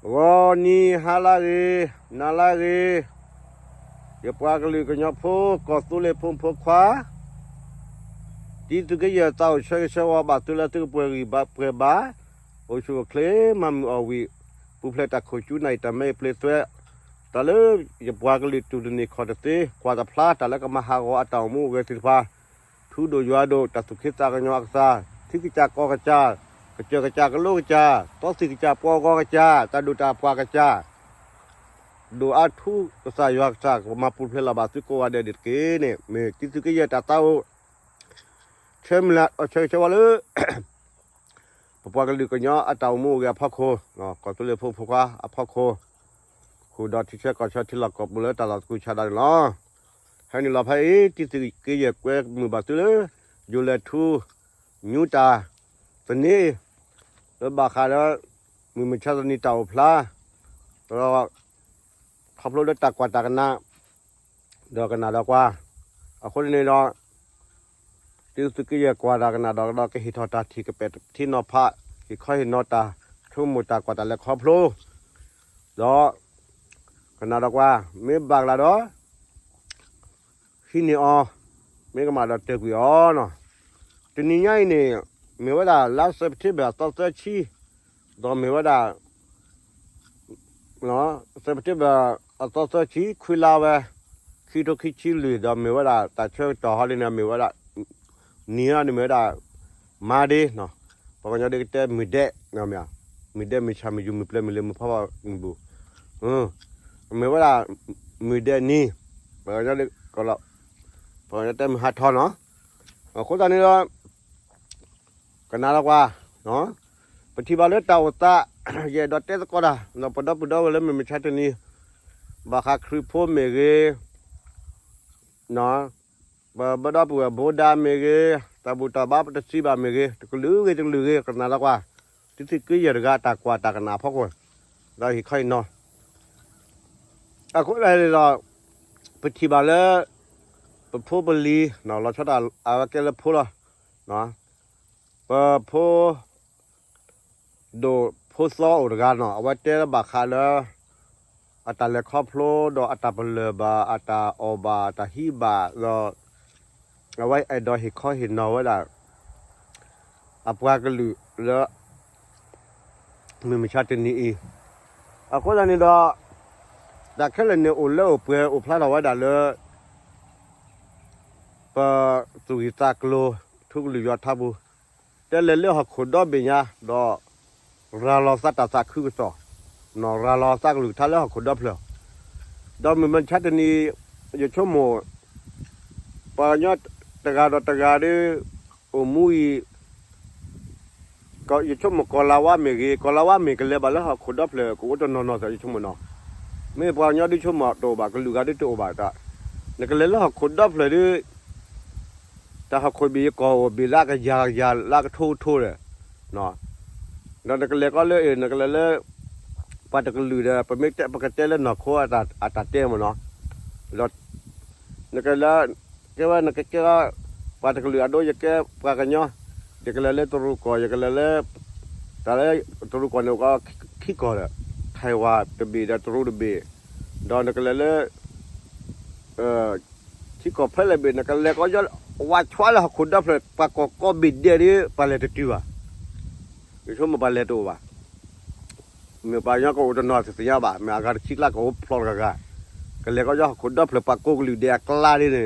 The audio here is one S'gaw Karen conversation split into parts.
ဂီၤနံၤဟါလၢဂ့ၤ, နၤလၢဂ့ၤ, ယပှၤကလုာ်ကညီဖိ ကီၢ်သူလ့ၤဖိမုၣ်ဖိခွါ, တံသုးက့ယဲၢ်သးအိၣ်ဆၢဂ့ၤဆၢဝါဘၣ်သုလၢသုကပှဲၤဂံၢ်ဘါပှဲၤဘါ, အိၣ်ဆူၣ်အိၣ်ချ့ မၤမုာ်အီၣ်ဝံၣ်, ပူၤဖျဲးတၢ်ခိၣ်ကၠူနၢ်အံၤ တၢ်မ့ၢ်အပျ့ၤသွဲး, တၢ်လၢယပှၤကလုာ်တူၢ်တန့ၢ်ခီၣ်တသ့, ကွၢ်တဖျါ တၢ်လၢကမၤဟးဂီၤအတၢ်အိၣ်မူအိၣ်ဂဲၤသ့ၣ်တဖၣ်, ထူဒိၣ်ယွၤဒိၣ် တၢ်သူၣ်က့သးကညီၤအကစၢ်, ထံကစၢ်ကီၢ်ကစၢ်, ကစၢၢ်ကစၢ်ကလိကစၢ်, တီသံၣ်ကစၢ်ပှၤဂီၤကစၢ်, တၢ်ဒိၣ်တၢ်ပှၢ်ကစၢ်, ဒိၣ်အါထူကစၢ်ယွၤကစၢ် ကမၤပူၤဖျဲးလီၤဘၣ်သုကိးဂၤဒဲးန့ၣ်တက့ၢ်န့ၣ် မ့ၢ်တံသုးက့ယဲၢ်တၢ်သးအိၣ် ဆၢမုၢ်လၢ်အီၤဆၢဂ့ၤဆၢဝါလၢ ပပှၤကလုာ်ကညီအတၢ်အိၣ်မူအိၣ်ဂဲၤအဖီခိၣ်, ကီၢ်သူလ့ၤဖိမုၣ်ဖိခွါအဖီခိၣ်, ဃုာ်ဒီးထံဆၢကီၢ်ဆၢထံလီၢ်ကီၢ်ပူၤလၢတၢ်လီၢ်တကူၣ်ဆးဒးန့ၣ်လီၤ. ဟဲနုာ်လီၤဖဲအံၤ တံသုးက့ယဲၢ်ကွဲမုာ်ဘၣ်သုလၢ ယိၤလဲၤထူ ညူတၢ် သန့ၤ လၢဘၣ်ဃးဒီး မုၢ်မဆါတနံၤတၢ်အိၣ်ဖျါ ဒီး ခီဖျိလၢတၢ်ကွၢ်တၢ်ကနၣ် ဒီးကနၣ်ဒီးကွၢ်, အဃိန့ၣ်ဒီး တုၤသုးက့ယဲၢ်ကွၢ်တၢ်ကနၣ်ဒီးကဒီး ကဟ့ၣ်ထီၣ်တၢ်ထံၣ်ကပဲာ်ထံနီၤဖး ဟ့ၣ်ခီဟ့ၣ်နီၤတၢ်ဆိကမိၣ်တၢ်ကွၢ်တၢ်လဲၤခီဖျိ ဒီး ကနၣ်ဒီးကွၢ် မ့ၢ်ဘၣ်ကလၤဒီး ဟံးန့ၢ်အီၤ, မ့ၢ်ကမၣ်ဒီးတၢၢ်ကွံာ်အီၤနီၤ. တနံၤညါအံၤန့ၣ် မ့ၢ်ဝဲဒၣ်လါစဲးပထ့ဘၢၣ်အသီသၢဆံ, ဒီးမ့ၢ်ဝဲဒၣ် စဲးပထ့ဘၢၣ်အသီသၢဆံ ခွံလါဝဲ ခံထိခံဆံလွံၢ် ဒီးမ့ၢ်ဝဲဒၣ်တၢ်ဆၢကတီၢ်ဟီဒ်န့ၣ် မ့ၢ်ဝဲဒၣ် နံၤဟီန့ၣ်မ့ၢ်ဝဲဒၣ် Monday နီၤ, ပှၤကညီဒ်ကတဲမုၢ်ဒဲး, မုၢ်ဒဲးမုၢ်ဆၣ်မုၢ်ယူၤမုၢ်ပျဲၤမုၢ်လ့ၤမုၢ်ဖီမုၢ်ဘူၣ်, မ့ၢ်ဝဲဒၣ် မုၢ်ဒဲးနံၤ, ပှၤကညီဒ်ကီးလီၤ, ပှၤကညီတဲမုၢ်ဟါထီနီၤ, အဃိသတးန့ၣ်ဒီး ကနၣ်ဒီးကွၢ်, ပထံၣ်ဘၣ်လၢတၢ်အိၣ်သး ယအဲၣ်ဒိးတဲသကိးတၢ် ဒီးပဒီပုၢ်ဒီဝဲၢ်လၢမုၢ်မဆါတနံၤ ဘၣ်ဃးခရံာ်ဖိမ့ၢ်ဂ့ၤ, ပဒီပုၢ်ဝဲၢ်ဘိဒၣ်မ့ၢ်ဂ့ၤ, တၢ်ဘူၣ်တၢ်ဘါပတစံးဘၣ်မ့ၢ်ဂ့ၤ, တကလုာ်ဂ့ၤတကလုာ်ဂ့ၤ ကနၣ်ဒီးကွၢ်, တံသုးက့ယဲၢ်တဂၤတၢ်ကွၢ်တၢ်ကနၣ်အဖီခိၣ်, ဒီးဟ့ၣ်ခီဟ့ၣ်နီၤ အဃိသတးန့ၣ်ဒီး ပထံၣ်ဘၣ်လၢ ပဖိပလံၤ လီၤဆီဒၣ်တၢ်အဝဲကဲလၢဖိလီၤ, ပဖိ ဒိၣ်ဖိသီအိၣ်တဂၤနီၤ အဝဲတဲလၢဘၣ်ဃးလၢ အတၢ်လဲၤခီဖျိ ဒီးအတၢ်ပလၢၢ်ဘၣ် အတၢ်အီၣ်ဘၣ် အတၢ်ဟံးဘၣ် ဒီး အဝဲအဲၣ်ဒိးဟ့ၣ်ခီဟ့ၣ်နီၤဝဲဒၣ် အပှၤကလုာ်လၢ မုၢ်မဆါတနံၤအံၤ, အဃိသတးန့ၣ်ဒီး တၢ်ခဲလၢာ်န့ၣ်အိၣ်လၢအိၣ်ပှဲၤအိၣ်ဖျါထီၣ်ဝဲဒၣ်လၢ ပသူၣ်ဂံၢ်သးကျိၤ ထူကလုာ်ယွၤထါပူၤ, တဲလဲၤလၢဟီၣ်ခိၣ်ဒီဘ့ၣ်ညါ ဒီး ရၤလီၤသးတၢ်သးခုကစီၣ်, ရၤလီၤသးကလုၢ်ကထါလၢဟီၣ်ခိၣ်ဒီဖျၢၣ်, ဒီးမုၢ်မဆါတနံၤ ယဆိကမိၣ် ပှၤကညီတဂၤဒီးတဂၤဒီး အိၣ်မူအံၤ ယဆိကမိၣ်ကီၢ်လၤဝါမ့ၢ်ဂ့ၤ ကီၢ်လၤဝါမ့ၢ်ကလဲၤဘၣ်လၢဟီၣ်ခိၣ်ဒီဖျၢၣ် ကအိၣ်တနီၤနီၤသး ယဆိကမိၣ်နီၤ, မ့ၢ်ပှၤကညီဒုဆိကမိၣ်တအိၣ်ဘၣ် ကလုာ်ဂၤဒုတအိၣ်ဘၣ်တၢ်, နကလဲၤလၢဟီၣ်ခိၣ်ဒီဖျၢၣ်ဒီး တၢ်ဟီၣ်ခိၣ်ဘ့ၣ်ယကီၢ်အိၣ်ဘ့ၣ်လၢကယၤကယၤလၢကထိကထိဒီး ဒီးနကလဲၤကီးလၢ နကလဲၤလၢ ပှၤတကလုာ်ဒီး ပမ့ၢ်တဲပကတဲလၢနီၢ်ခိအတၢ်တဲမ့ၢ်နီၤ, ဒီး နကလဲၤ ကဲဝဲနကကဲ ပှၤတကလုာ်အဒိ ယကဲပှၤကညီ, ယကလဲၤလၢတရူးကီၢ် ယကလဲၤလၢ တၢ်လၢတရူးကီၢ်န့ၣ် အိၣ်ကီးခံကီၢ်ဒီး ထၢၣ်ဝၣ်တဘ့ၣ်ဒီးတရူးတဘ့ၣ်, ဒီးနကလဲၤလၢ ထံကီၢ်ဖဲလဲၣ်ဘ့ၣ် နကလဲၤကီး ဝါဆွါလၢဟီၣ်ခိၣ်ဒီဖျၢၣ် ပှၤကီၢ်ကိးဘ့ၣ်ဒဲးဒီး ပှၤလဲၤတတုၤဘၣ်, ယဆိကမိၣ်ပှၤလဲၤတအိၣ်ဘၣ်, မ့ၢ်ပှၤကညီကအိၣ်တနီၤသ့ၣ်ညါဘၣ် မ့ၢ်အဂၤတဆံကျါကအိၣ်ဖျိတဂၤဂၤ, ကလဲၤကီးဟီၣ်ခိၣ်ဒီဖျၢၣ် ပှၤကိးကလုာ်ဒဲးအကျါဒ်န့ၣ်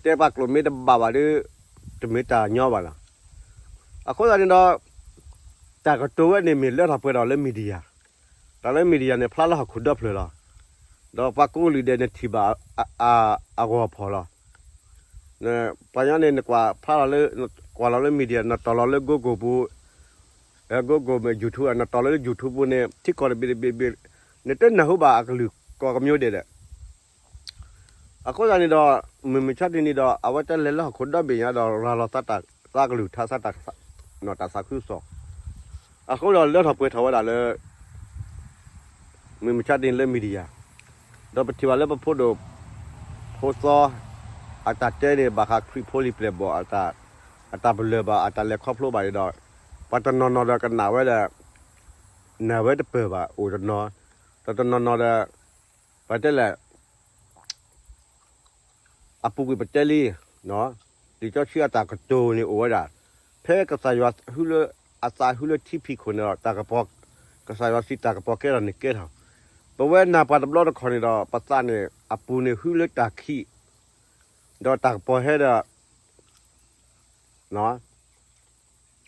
တဲပှၤကျိာ်မ့ၢ်တဘၣ်ဘၣ်ဒီး တမ့ၢ်တၢ်ညီဘၣ်လီၤ. အဃိသတးန့ၣ်ဒီး တၢ်ကတိၤဝဲန့ၣ်မ့ၢ်လၢထီၣ်ပှဲၤထီၣ်လၢ media, တၢ်လၢ media န့ၣ် ဖျါလၢဟီၣ်ခိၣ်ဒီဖျၢၣ်လီၤ. ဒီးပှၤကိးကလုာ်ဒဲးန့ၣ်ထံၣ်ဘၣ် အဂီၢ်ဖီၣ်လီၤ. ပှၤကညီန့ၣ် နကွၢ်ဖျါလီၤလၢ ကွၢ်လီၤလၢ media နတီၢ်လီၤလၢ Google ပူၤ Google မ့ၢ် YouTube နတီၢ်လီၤလၢ YouTube ပူၤန့ၣ် ထံကီၢ်တဘ့ၣ်တဘ့ၣ်တဘ့ၣ် နတနၢ်ဟူဘၣ်အကလုာ်ကီၢ်ကမျိုးဒဲးဒီး အဃိသတးန့ၣ်ဒီး မုၢ်မဆါတနံၤဒီး အဝဲတဲလဲၤလၢဟီၣ်ခိၣ်ဒီဘ့ၣ်ညါဒီး ရၤလီၤသးတၢ်သးကလုၢ်ကထါ တၢ်သးခုကစီၣ်, အဃိဒီးလၢထီၣ်ပှဲၤထီၣ်ဝဲဒၣ်လၢ မုၢ်မဆါတနံၤလၢ media, ဒီးပထံၣ်ဘၣ်လၢပဖိဒိၣ် ဖိသီ အတၢ်တဲန့ၣ် ဘၣ်ဃးခရံာ်ဖိလံၤပျဲၢ်ဘီၣ် အတၢ်ပလၢၢ်ဘၣ် အတၢ်လဲၤခီဖျိဘၣ်န့ၣ်ဒီး ပှၤတနီၤနီၤဒီးကနၣ်ဝဲဒီး နၢ်ဝဲတပၢၢ်ဘၣ် အိၣ်တနီၤ, ဒီးတနီၤနီၤဒီး ပတဲလဲၣ် အပူၤကွံာ်ပတဲလံ, လံာ်စီဆှံအတၢ်ကတိၤန့ၣ်အိၣ်ဝဲဒၣ်, ဖဲကစၢ်ယွၤဟုလၢ အသးဟုလၢထံဖံးခိၣ်န့ၣ်ဒီး တၢ်ကပီၤ, ကစၢ်ယွၤစံးတၢ်ကပီၤကဲထီၣ်န့ၣ်ကဲထီၣ်, ပဝဲနၢ်ပှၤတဘျီတခီၣ်န့ၣ်ဒီး ပသးန့ၣ် အပူၤန့ၣ်ဟုလၢတၢ်ခံး, ဒီးတၢ်ကပီၤဟဲဒီး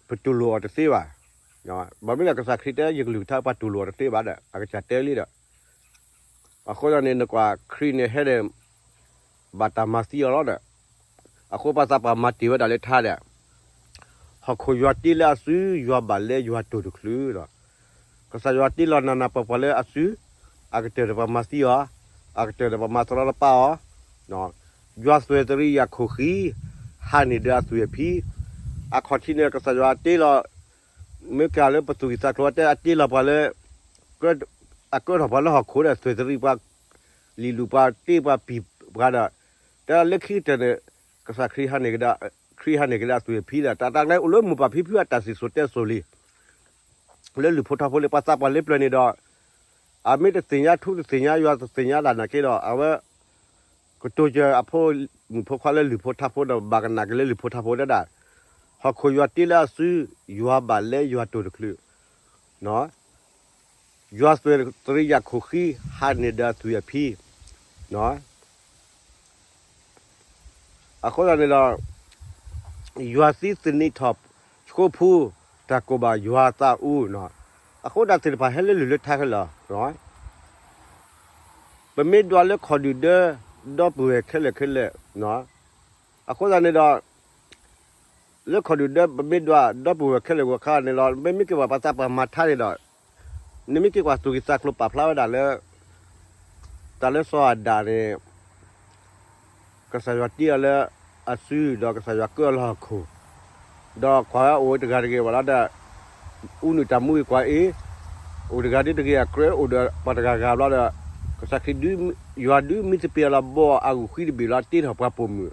ပတူၢ်လိာ်အီၤတသ့ဘၣ်. ဘၣ်မနုၤလဲၣ် ကစၢ်ခရံာ်တဲ ယကလုၢ်ကထါပှၤတူၢ်လိာ်အီၤတသ့ဘၣ်ဒီး အကစၢ်တဲလံဒီး, အဃိသတးန့ၣ် နကွၢ်ခရံာ်န့ၣ်ဟဲဒီး ဘၣ်တၢ်မၤသံအီၤလီၤဒီး, အဃိပှၤသးပှၢ်မၤတ့ၢ်ဝဲဒၣ်လၢထါဒီး, ဟီၣ်ခိၣ်ယွၤတ့လၢအစု, ယွၤဘၣ်လဲယွၤတိၢ်တချုးဒီး ကစၢ်ယွၤတ့လီၤနးနးပှၤပှၤလၢအစု, အကတၢၢ်ဒီးပှၤမၤသံအီၤ, အကတၢၢ်ဒီးပှၤမၤသရီတပါအီၤ, ယွၤသွဲၣ်သရံးယၣ်ခိၣ်ဃံ, ဟးန့ၢ်ဒီးအသွံၣ်အဖံ, အခီၣ်ထံးန့ၣ် ကစၢ်ယွၤတ့လီၤ, မ့ၢ်ကလၢပသူၣ်ကံၢ်သးကျိၤတဲ အတ့လီၤပှၤလၢ အကၢထီၣ်ပှၤလၢဟီၣ်ခိၣ်ဒီး သွဲၣ်သရံးပှၤ, လံာ်လူၢ်ပှၤတ့ပှၤပံာ်ပှၤဒီး, တဲလၢခံကတၢၢ်န့ၣ် ကစၢ်ခရံာ်ဟးန့ၢ်ကဒါ, ခရံာ်ဟးန့ၢ်ကဒါအသွံၣ်အဖံဒီး တၢ်တၢ်ကျဲအိၣ်လၢမိၢ်ပၢ်ဖံဖုအတၢ်စံၣ်စိၤတဲစိၤလံ လၢလုၢ်ဖိထါဖိလံ ပှၤသးပှၢ်လၢပျၢၤန့ၣ်ဒီး, အမ့ၢ်တသ့ၣ်ညါထူတသ့ၣ်ညါယွၤတသ့ၣ်ညါတၢ်နာ်က့ဒီး အဝဲ ကတိၤစၢၤအဖိမုၣ်ဖိခွါလၢလုၢ်ဖိထါဖိဒီး ဘၣ်ကနၣ်က့ၤလၢလုၢ်ဖိထါဖိဒၣ်ဒၣ်, ဟီၣ်ခိၣ်ယွၤတ့လၢအစု, ယွၤဘၣ်လဲယွၤတိၢ်တချုး, ယွၤသွဲၣ်သရံးယၣ်ခိၣ်ဃံ, ဟးန့ၢ်ဒီးအသွံၣ်အဖံ, အဃိသတးန့ၣ်ဒီး ယွၤသံသနံးထီၣ်ဆှိဖူ, တၢ်ကိၢ်ဘၣ်ယွၤသးအူ, အဃိတၢ်သ့ၣ်တဖၣ်ဟဲလၢလုၢ်လၢထါခဲလၢာ်, ပမ့ၢ်ဒွးလၢခီၣ်ဒုၣ်ဒၢ, ဒီပုၢ်ဝဲၢ်ခဲလၢာ်ခဲလၢာ်, အဃိသတးန့ၣ်ဒီး လၢခီၣ်ဒုၣ်ဒၢ ပမ့ၢ်ဒွး ဒီပုၢ်ဝဲၢ်ခဲလၢာ်ဂီၢ်ခါန့ၣ်ဒီး မ့မ့ၢ်က့ၤပှၤပှၤသးပှၢ်မၤထါန့ၣ်ဒီး, နမ့ၢ်က့ၤပှၤသူၣ်ကံၢ်သးကျိၤပာ်ဖျါဝဲဒၣ်လၢ တၢ်လၢစီၤအၤဒၣ်န့ၣ် ကစၢ်ယွၤတ့အီၤလၢအစု ဒီးကစၢ်ယွၤကၢအီၤလၢဟီၣ်ခိၣ်, ဒီးကွၢ်ဝဲအိၣ်တဂၤတဂ့ၤဘၣ်လီၤဒီး အူနုၢ်တၢ်မူအံၤကွၢ်အ့ၣ်, အိၣ်တဂၤဒ်တဂ့ၤအကြၢးအိၣ်ဒီးပှၤတဂၤဂၤဘျီဒီး, ကစၢ်ခရံာ် ယွၤဒုးမံသပ့ၤလီၤဘီအဂုာ်ဃံတဘ့ၣ်လီၤ တ့ထီၣ်ပှၤပိာ်မုၣ်,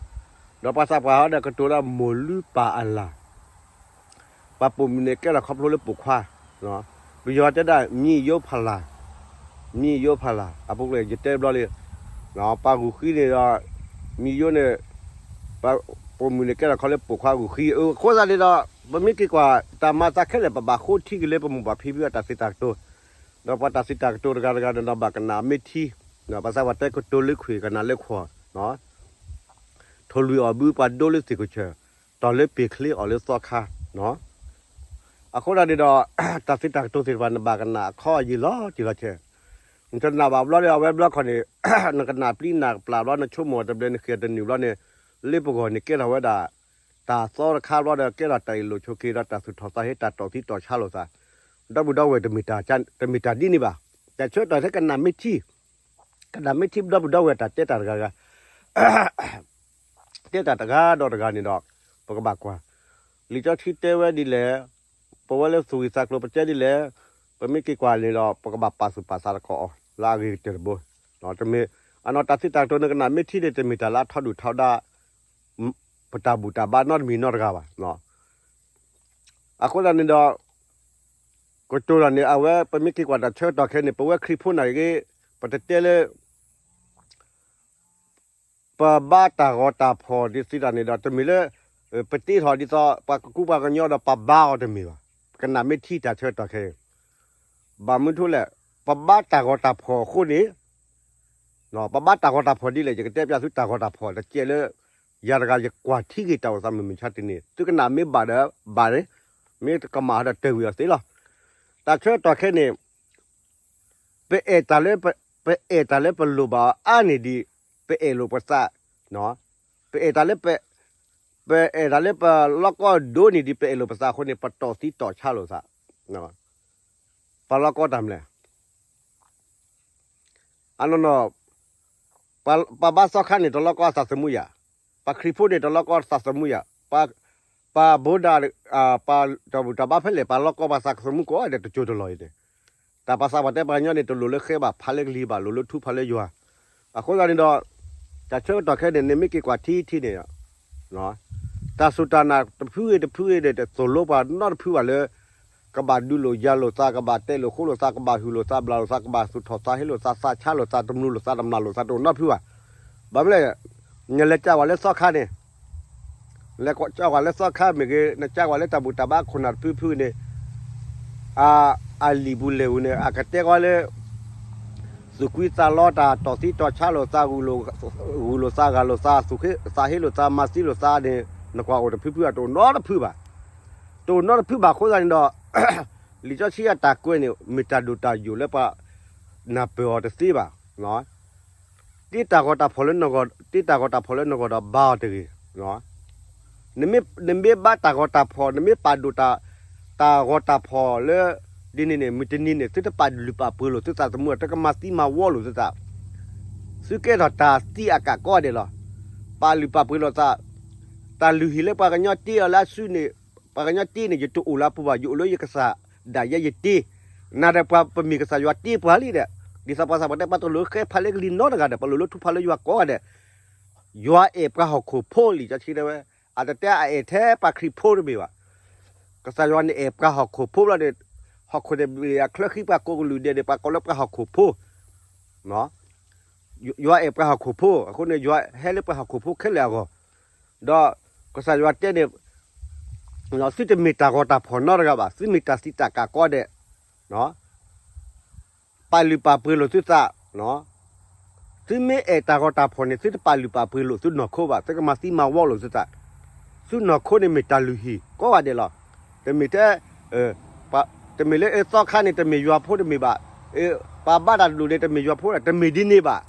ဒီးပှၤသးပှၢ်ဟီဒီးကတိၤလၢမိၢ်လုၢ်ပၢ်အလၢ် ပှၤပိာ်မုၣ်န့ၣ်ကဲထီၣ်ခီဖျိလၢပိာ်ခွါ, ပယီၤတဲဒၣ် မြေရိုးဖလာ်, မြေရိုးဖလာ် အပူၤကွံာ်ယတဲဘျီလံ, ပှၤဂုာ်ဃံန့ၣ်ဒီး မြေရိုးန့ၣ် ပှၤပိာ်မုၣ်န့ၣ် ကဲထီၣ်ခီလၢပိာ်ခွါဂုာ်ဃံ, အဃိသတးန့ၣ်ဒီး ပမ့ၢ်က့ၤကွၢ်တၢ်မၤသးခဲလၢာ် ပဘၣ်ဃိထံက့ၤလၢပမိၢ်ပၢ်ဖံဖုအတၢ်စံးတၢ်ကတိၤ, ဒီးပှၤတၢ်စံးတၢ်ကတိၤတဂၤတဂၤန့ၣ်ဒီး ဘၣ်ကနၣ်အမ့ၢ်ထံ, ပှၤသးပှၢ်တဲကတိၤလၢခွံၣ်ကနၣ်လၢခွီၣ် ထိၣ်လွံၢ်အီၣ်ဘုပှၤဒိလၢသ့ၣ်ကီၢ်ဆၢ, တီၢ်လၢပ့ၤချ့အီၣ်လၢသီခါ, အဃိသတးန့ၣ်ဒီး တၢ်စံးတၢ်ကတိၤသ့ၣ်တဖၣ် နဘၣ်ကနၣ်အခီအယံာ်လီၤတံၢ်လီၤဆဲး, နတနာ်ဘၣ်ဘျီဒီး အဝဲဘျီခီန့ၣ် နကနၣ်ပျံၤနၢ်ကပျၢ်ဘျီ နဆိကမိၣ်တဘျဲၣ် နဃ့တနုာ်ဘျီန့ၣ်, လၢပဂီၢ်န့ၣ်ကဲထီၣ်ဝဲဒၣ် တၢ်သီတခါဘျီဒီး ကဲထီၣ်တၢ်အ့ၣ်လိာ်ဆိးက့ဒီး တၢ်သူၣ်ထီၣ်သးဟ့ တၢ်တီၢ်သံတီၢ်ဆါလိာ်သး, ဒီပုၢ်ဒီဝဲၢ် တမ့ၢ်တၢ်ဒ်န့ၣ်ဘၣ်, တၢ်ဆၢကတီၢ်ခဲကနၣ်မ့ၢ်ထံ ကနၣ်မ့ၢ်ထံ ဒီပုၢ်ဒီဝဲၢ်တၢ်တဲတၢ်တဂၤဂၤ တဲတၢ်တဂၤဒီးတဂၤန့ၣ်ဒီး ပကဘၣ်ကွၢ်, လံာ်စီဆှံတဲဝဲဒ်လဲၣ်, ပဝဲလၢသူၣ်ဂံၢ်သးကျိၤပတဲဒ်လဲၣ်, ပမ့ၢ်က့ၤကွၢ်န့ၣ်ဒီး ပကဘၣ်ပာ်သူၣ်ပာ်သးတကီၢ်အီၤ လၢအဂ့ၤကတၢၢ်တဘိ, တမ့ၢ်, အနီၢ်တၢ်စံးတၢ်ကတိၤ နကနၣ်မ့ၢ်ထံန့ၣ် တမ့ၢ်တၢ်လၢအထီဒုၣ်ထီဒါ ပတၢ်ဘူၣ်တၢ်ဘါနီတမံၤနီတဂၤဘၣ်. အဃိသတးန့ၣ်ဒီး ကတိၤတၢ်န့ၣ် အဝဲပမ့ၢ်က့ၤကွၢ်တၢ်ဆၢကတီၢ်ခဲအံၤန့ၣ် ပဝဲခရံာ်ဖိနာ်က့ ပတတဲလၢ ပဘါတၢ်ဂီၤတၢ်ဖီၣ်ဒ်သိးတၢ်န့ၣ်ဒီး တမ့ၢ်လၢ ပတ့ထီၣ်ဒ်သိး ပှၤကကူပှၤကညီဒီးပဘါအီၤတမ့ၢ်ဘၣ်. ကနၣ်မ့ၢ်ထံတၢ်ဆၢကတီၢ်ခဲအံၤ ဘၣ်မနုၤလဲၣ်, ပဘါတၢ်ဂီၤတၢ်ဖီၣ်အဃိန့ၣ် ပဘါတၢ်ဂီၤတၢ်ဖီၣ်ဒ်လဲၣ် ယကတဲပျးသုတၢ်ဂီၤတၢ်ဖီၣ်တကဲးလၢ ယၤတဂၤယကွၢ်ထံဂ့ၤတၢ်အိၣ်သးမုၢ်မုၢ်ဆါတနံၤ သုကနၣ်မ့ၢ်ဘၣ်ဒီးဘၣ်န့ၣ်, မ့ၢ်တကမၣ်ဒီးတၢ်ဝံၤအီၤသ့လီၤ. တၢ်ဆၢကတီၢ်ခဲအံၤန့ၣ် ပအဲၣ်တၢ်လၢ ပအဲၣ်တၢ်လၢပလိၣ်ဘၣ်အါန့ၢ်ဒံး ပအဲၣ်လိာ်ပသး, ပအဲၣ်တၢ်လၢ ပအဲၣ်တၢ်လၢပလီၢ်ကီၢ်ဒိၣ်န့ၢ်ဒံး ပအဲၣ်လိာ်ပသးအဃိန့ၣ် ပတီၢ်သံတီၢ်ဆါလိာ်သး, ပလီၢ်ကီၢ်တၢ်မနုၤလဲၣ်. အနီၢ်နီၢ် ပှၤဘါသီခါန့ၣ် တလီၢ်ကီၢ်သးသမူယၤ, ပှၤခရံာ်ဖိန့ၣ် တလီၢ်ကီၢ်သးသမူယၤ, ပှၤဘိးဒၣ် ပှၤတၢ်ဘူၣ်တၢ်ဘါဖဲလဲၣ် ပှၤလီၢ်ကီၢ်ပှၤသးသမူကိးဂၤဒဲးတစိၢ်တလီၢ်အံၤန့ၣ်, တၢ်ပှၤသးပှၢ်တဲပှၤကညီန့ၣ် တလိၣ်လၢဃဲဘၣ် ဖးလၢကလံၤဘၣ် လိၣ်လၢထူဖးလၢယွၤ, အဃိသတးန့ၣ်ဒီး တၢ်ဆၢကတီၢ်ခဲအံၤန့ၣ် နမ့ၢ်က့ၤကွၢ်ထံထံန့ၣ် တၢ်စူၢ်တၢ်နာ်တဖုဂ့ၤတဖုဂ့ၤဒီး တသိၣ်လိပှၤနီတဖုဘၣ်လၢ ကဘၣ်ဒုးလိာ်ယၤလိာ်သး, ကဘၣ်တဲလိာ်ဃိလိာ်သး, ကဘၣ်ဟုၣ်လိာ်သးဘျၣ်လိာ်သး, ကဘၣ်သူၣ်ထီၣ်သးဟ့လိာ်သး, သးဆါလိာ်သး, တမျိၤလိာ်သးတမျာ်လိာ်သးတအိၣ်နီတဖုဘၣ်. ဘၣ်မနုၤလဲၣ်, နလဲၤကးဝဲလၢသီခါန့ၣ်, လဲၤကးဝဲလၢသီခါမ့ၢ်ဂ့ၤ, နကးဝဲလၢတၢ်ဘူၣ်တၢ်ဘါခိၣ်နၢ်တဖုဖုန့ၣ်, အလံာ်ပူၤလဲၢ်ပူၤန့ၣ် အကတဲဃီလၢ သူၣ်ကွံသးလီတၢ် တီၢ်သံတီၢ်ဆါလိာ်သး, ဂုာ်လိာ်သး, ဂုာ်လိာ်သး, ဂုာ်လိာ်သး, သးဟ့လိာ်သး, မၤသံလိာ်သးန့ၣ် နကွၢ်အိၣ်တဖုဖု တအိၣ်နီတဖုဘၣ်. တအိၣ်နီတဖုဘၣ်အဃိသတးန့ၣ်ဒီး လံာ်စီဆှံအတၢ်ကွဲးန့ၣ် မ့ၢ်တၢ်ဒိၣ်တၢ်ယိာ်လၢပှၤနၢ်ပၢၢ်အီၤတသ့ဘၣ်. တ့တၢ်ဂီၤတၢ်ဖီၣ်လၢနဂီၢ်, တ့တၢ်ဂီၤတၢ်ဖီၣ်လၢနဂီၢ်ဒီးဘါအီၤတဂ့ၤ. နမ့ၢ်ဘါတၢ်ဂီၤတၢ်ဖီၣ်, နမ့ၢ်ပာ်ဒိၣ်တၢ်ဂီၤတၢ်ဖီၣ်လၢ ဒ်န့ၣ်န့ၣ် မုၢ်တနံၤန့ၣ် သုတပာ်လုၢ်ပာ်ပှ့ၤလိာ်သုသးသမူ, တကမၤသံမၤဝီလိာ်သုသး, သုကဲထီၣ်တၢ်သံအကးကိးဂၤဒဲးလီၤ. ပာ်လုၢ်ပာ်ပှ့ၤလိာ်သး, တၢ်လုၢ်ဟံၣ်လၢပှၤကညီတ့အီၤလၢအစုန့ၣ်, ပှၤကညီတ့န့ၣ် ယတအိၣ်လၢအပူၤဘၣ်, ယအိၣ်လၢယကစၢ်ဒၣ်ယဲယတ့, နၤဒီးပှၤပမ့ၢ်ကစၢ်ယွၤတ့ပှၤလံဒီး, ဒ်သိးပှၤသးပှၢ်တဲ ပှၤတလိၣ်ဃဲဖးလၢကလံၤနီတဂၤဒီး ပလိၣ်လၢထူဖးလၢယွၤကိးဂၤဒဲး, ယွၤအဲၣ်ပှၤဟီၣ်ခိၣ်ဖိလံာ်စီဆှံတဲဝဲ, အတတဲအအဲၣ်ထဲပှၤခရံာ်ဖိတမ့ၢ်ဘၣ်. ကစၢ်ယွၤန့ၣ်အဲၣ်ပှၤဟီၣ်ခိၣ်ဖိဘျီန့ၣ်, ဟီၣ်ခိၣ်န့ၣ်အချၢဃံပှၤကိးကလုာ်ဒဲးန့ၣ် ပှၤကိးလၢပှၤဟီၣ်ခိၣ်ဖိ ယွၤအဲၣ်ပှၤဟီၣ်ခိၣ်ဖိအဃိန့ၣ် ယွၤဟဲလၢပှၤဟီၣ်ခိၣ်ဖိခဲလၢာ်အဂီၢ်, ဒီးကစၢ်ယွၤတဲန့ၣ်, သုတမ့ၢ်တၢ်ဂီၤတၢ်ဖီၣ်နီတဂၤဘၣ်, သုမ့ၢ်တၢ်သံတၢ်ကးကိးဂၤဒဲး, ပာ်လုၢ်ပာ်ပှ့ၤလိာ်သုသး, သုမ့ၢ်အဲၣ်တၢ်ဂီၤတၢ်ဖီၣ်န့ၣ် သုတပာ်လုၢ်ပာ်ပှ့ၤလိာ်သုနီၢ်ခိဘၣ်, သုကမၤသံမၤဝီလိာ်သုသး, သုနီၢ်ခိန့ၣ်မ့ၢ်တၢ်လုၢ်ဟံၣ်ကိးဂၤဒဲးလီၤ. တမ့ၢ်ထဲ တမ့ၢ်လၢအသီခါန့ၣ် တမ့ၢ်ယွၤဖိတမ့ၢ်ဘၣ်, ပှၤဘါတၢ်တဒူၣ်န့ၣ် တမ့ၢ်ယွၤဖိဒီး တမ့ၢ်ဒ်န့ၣ်ဘၣ်.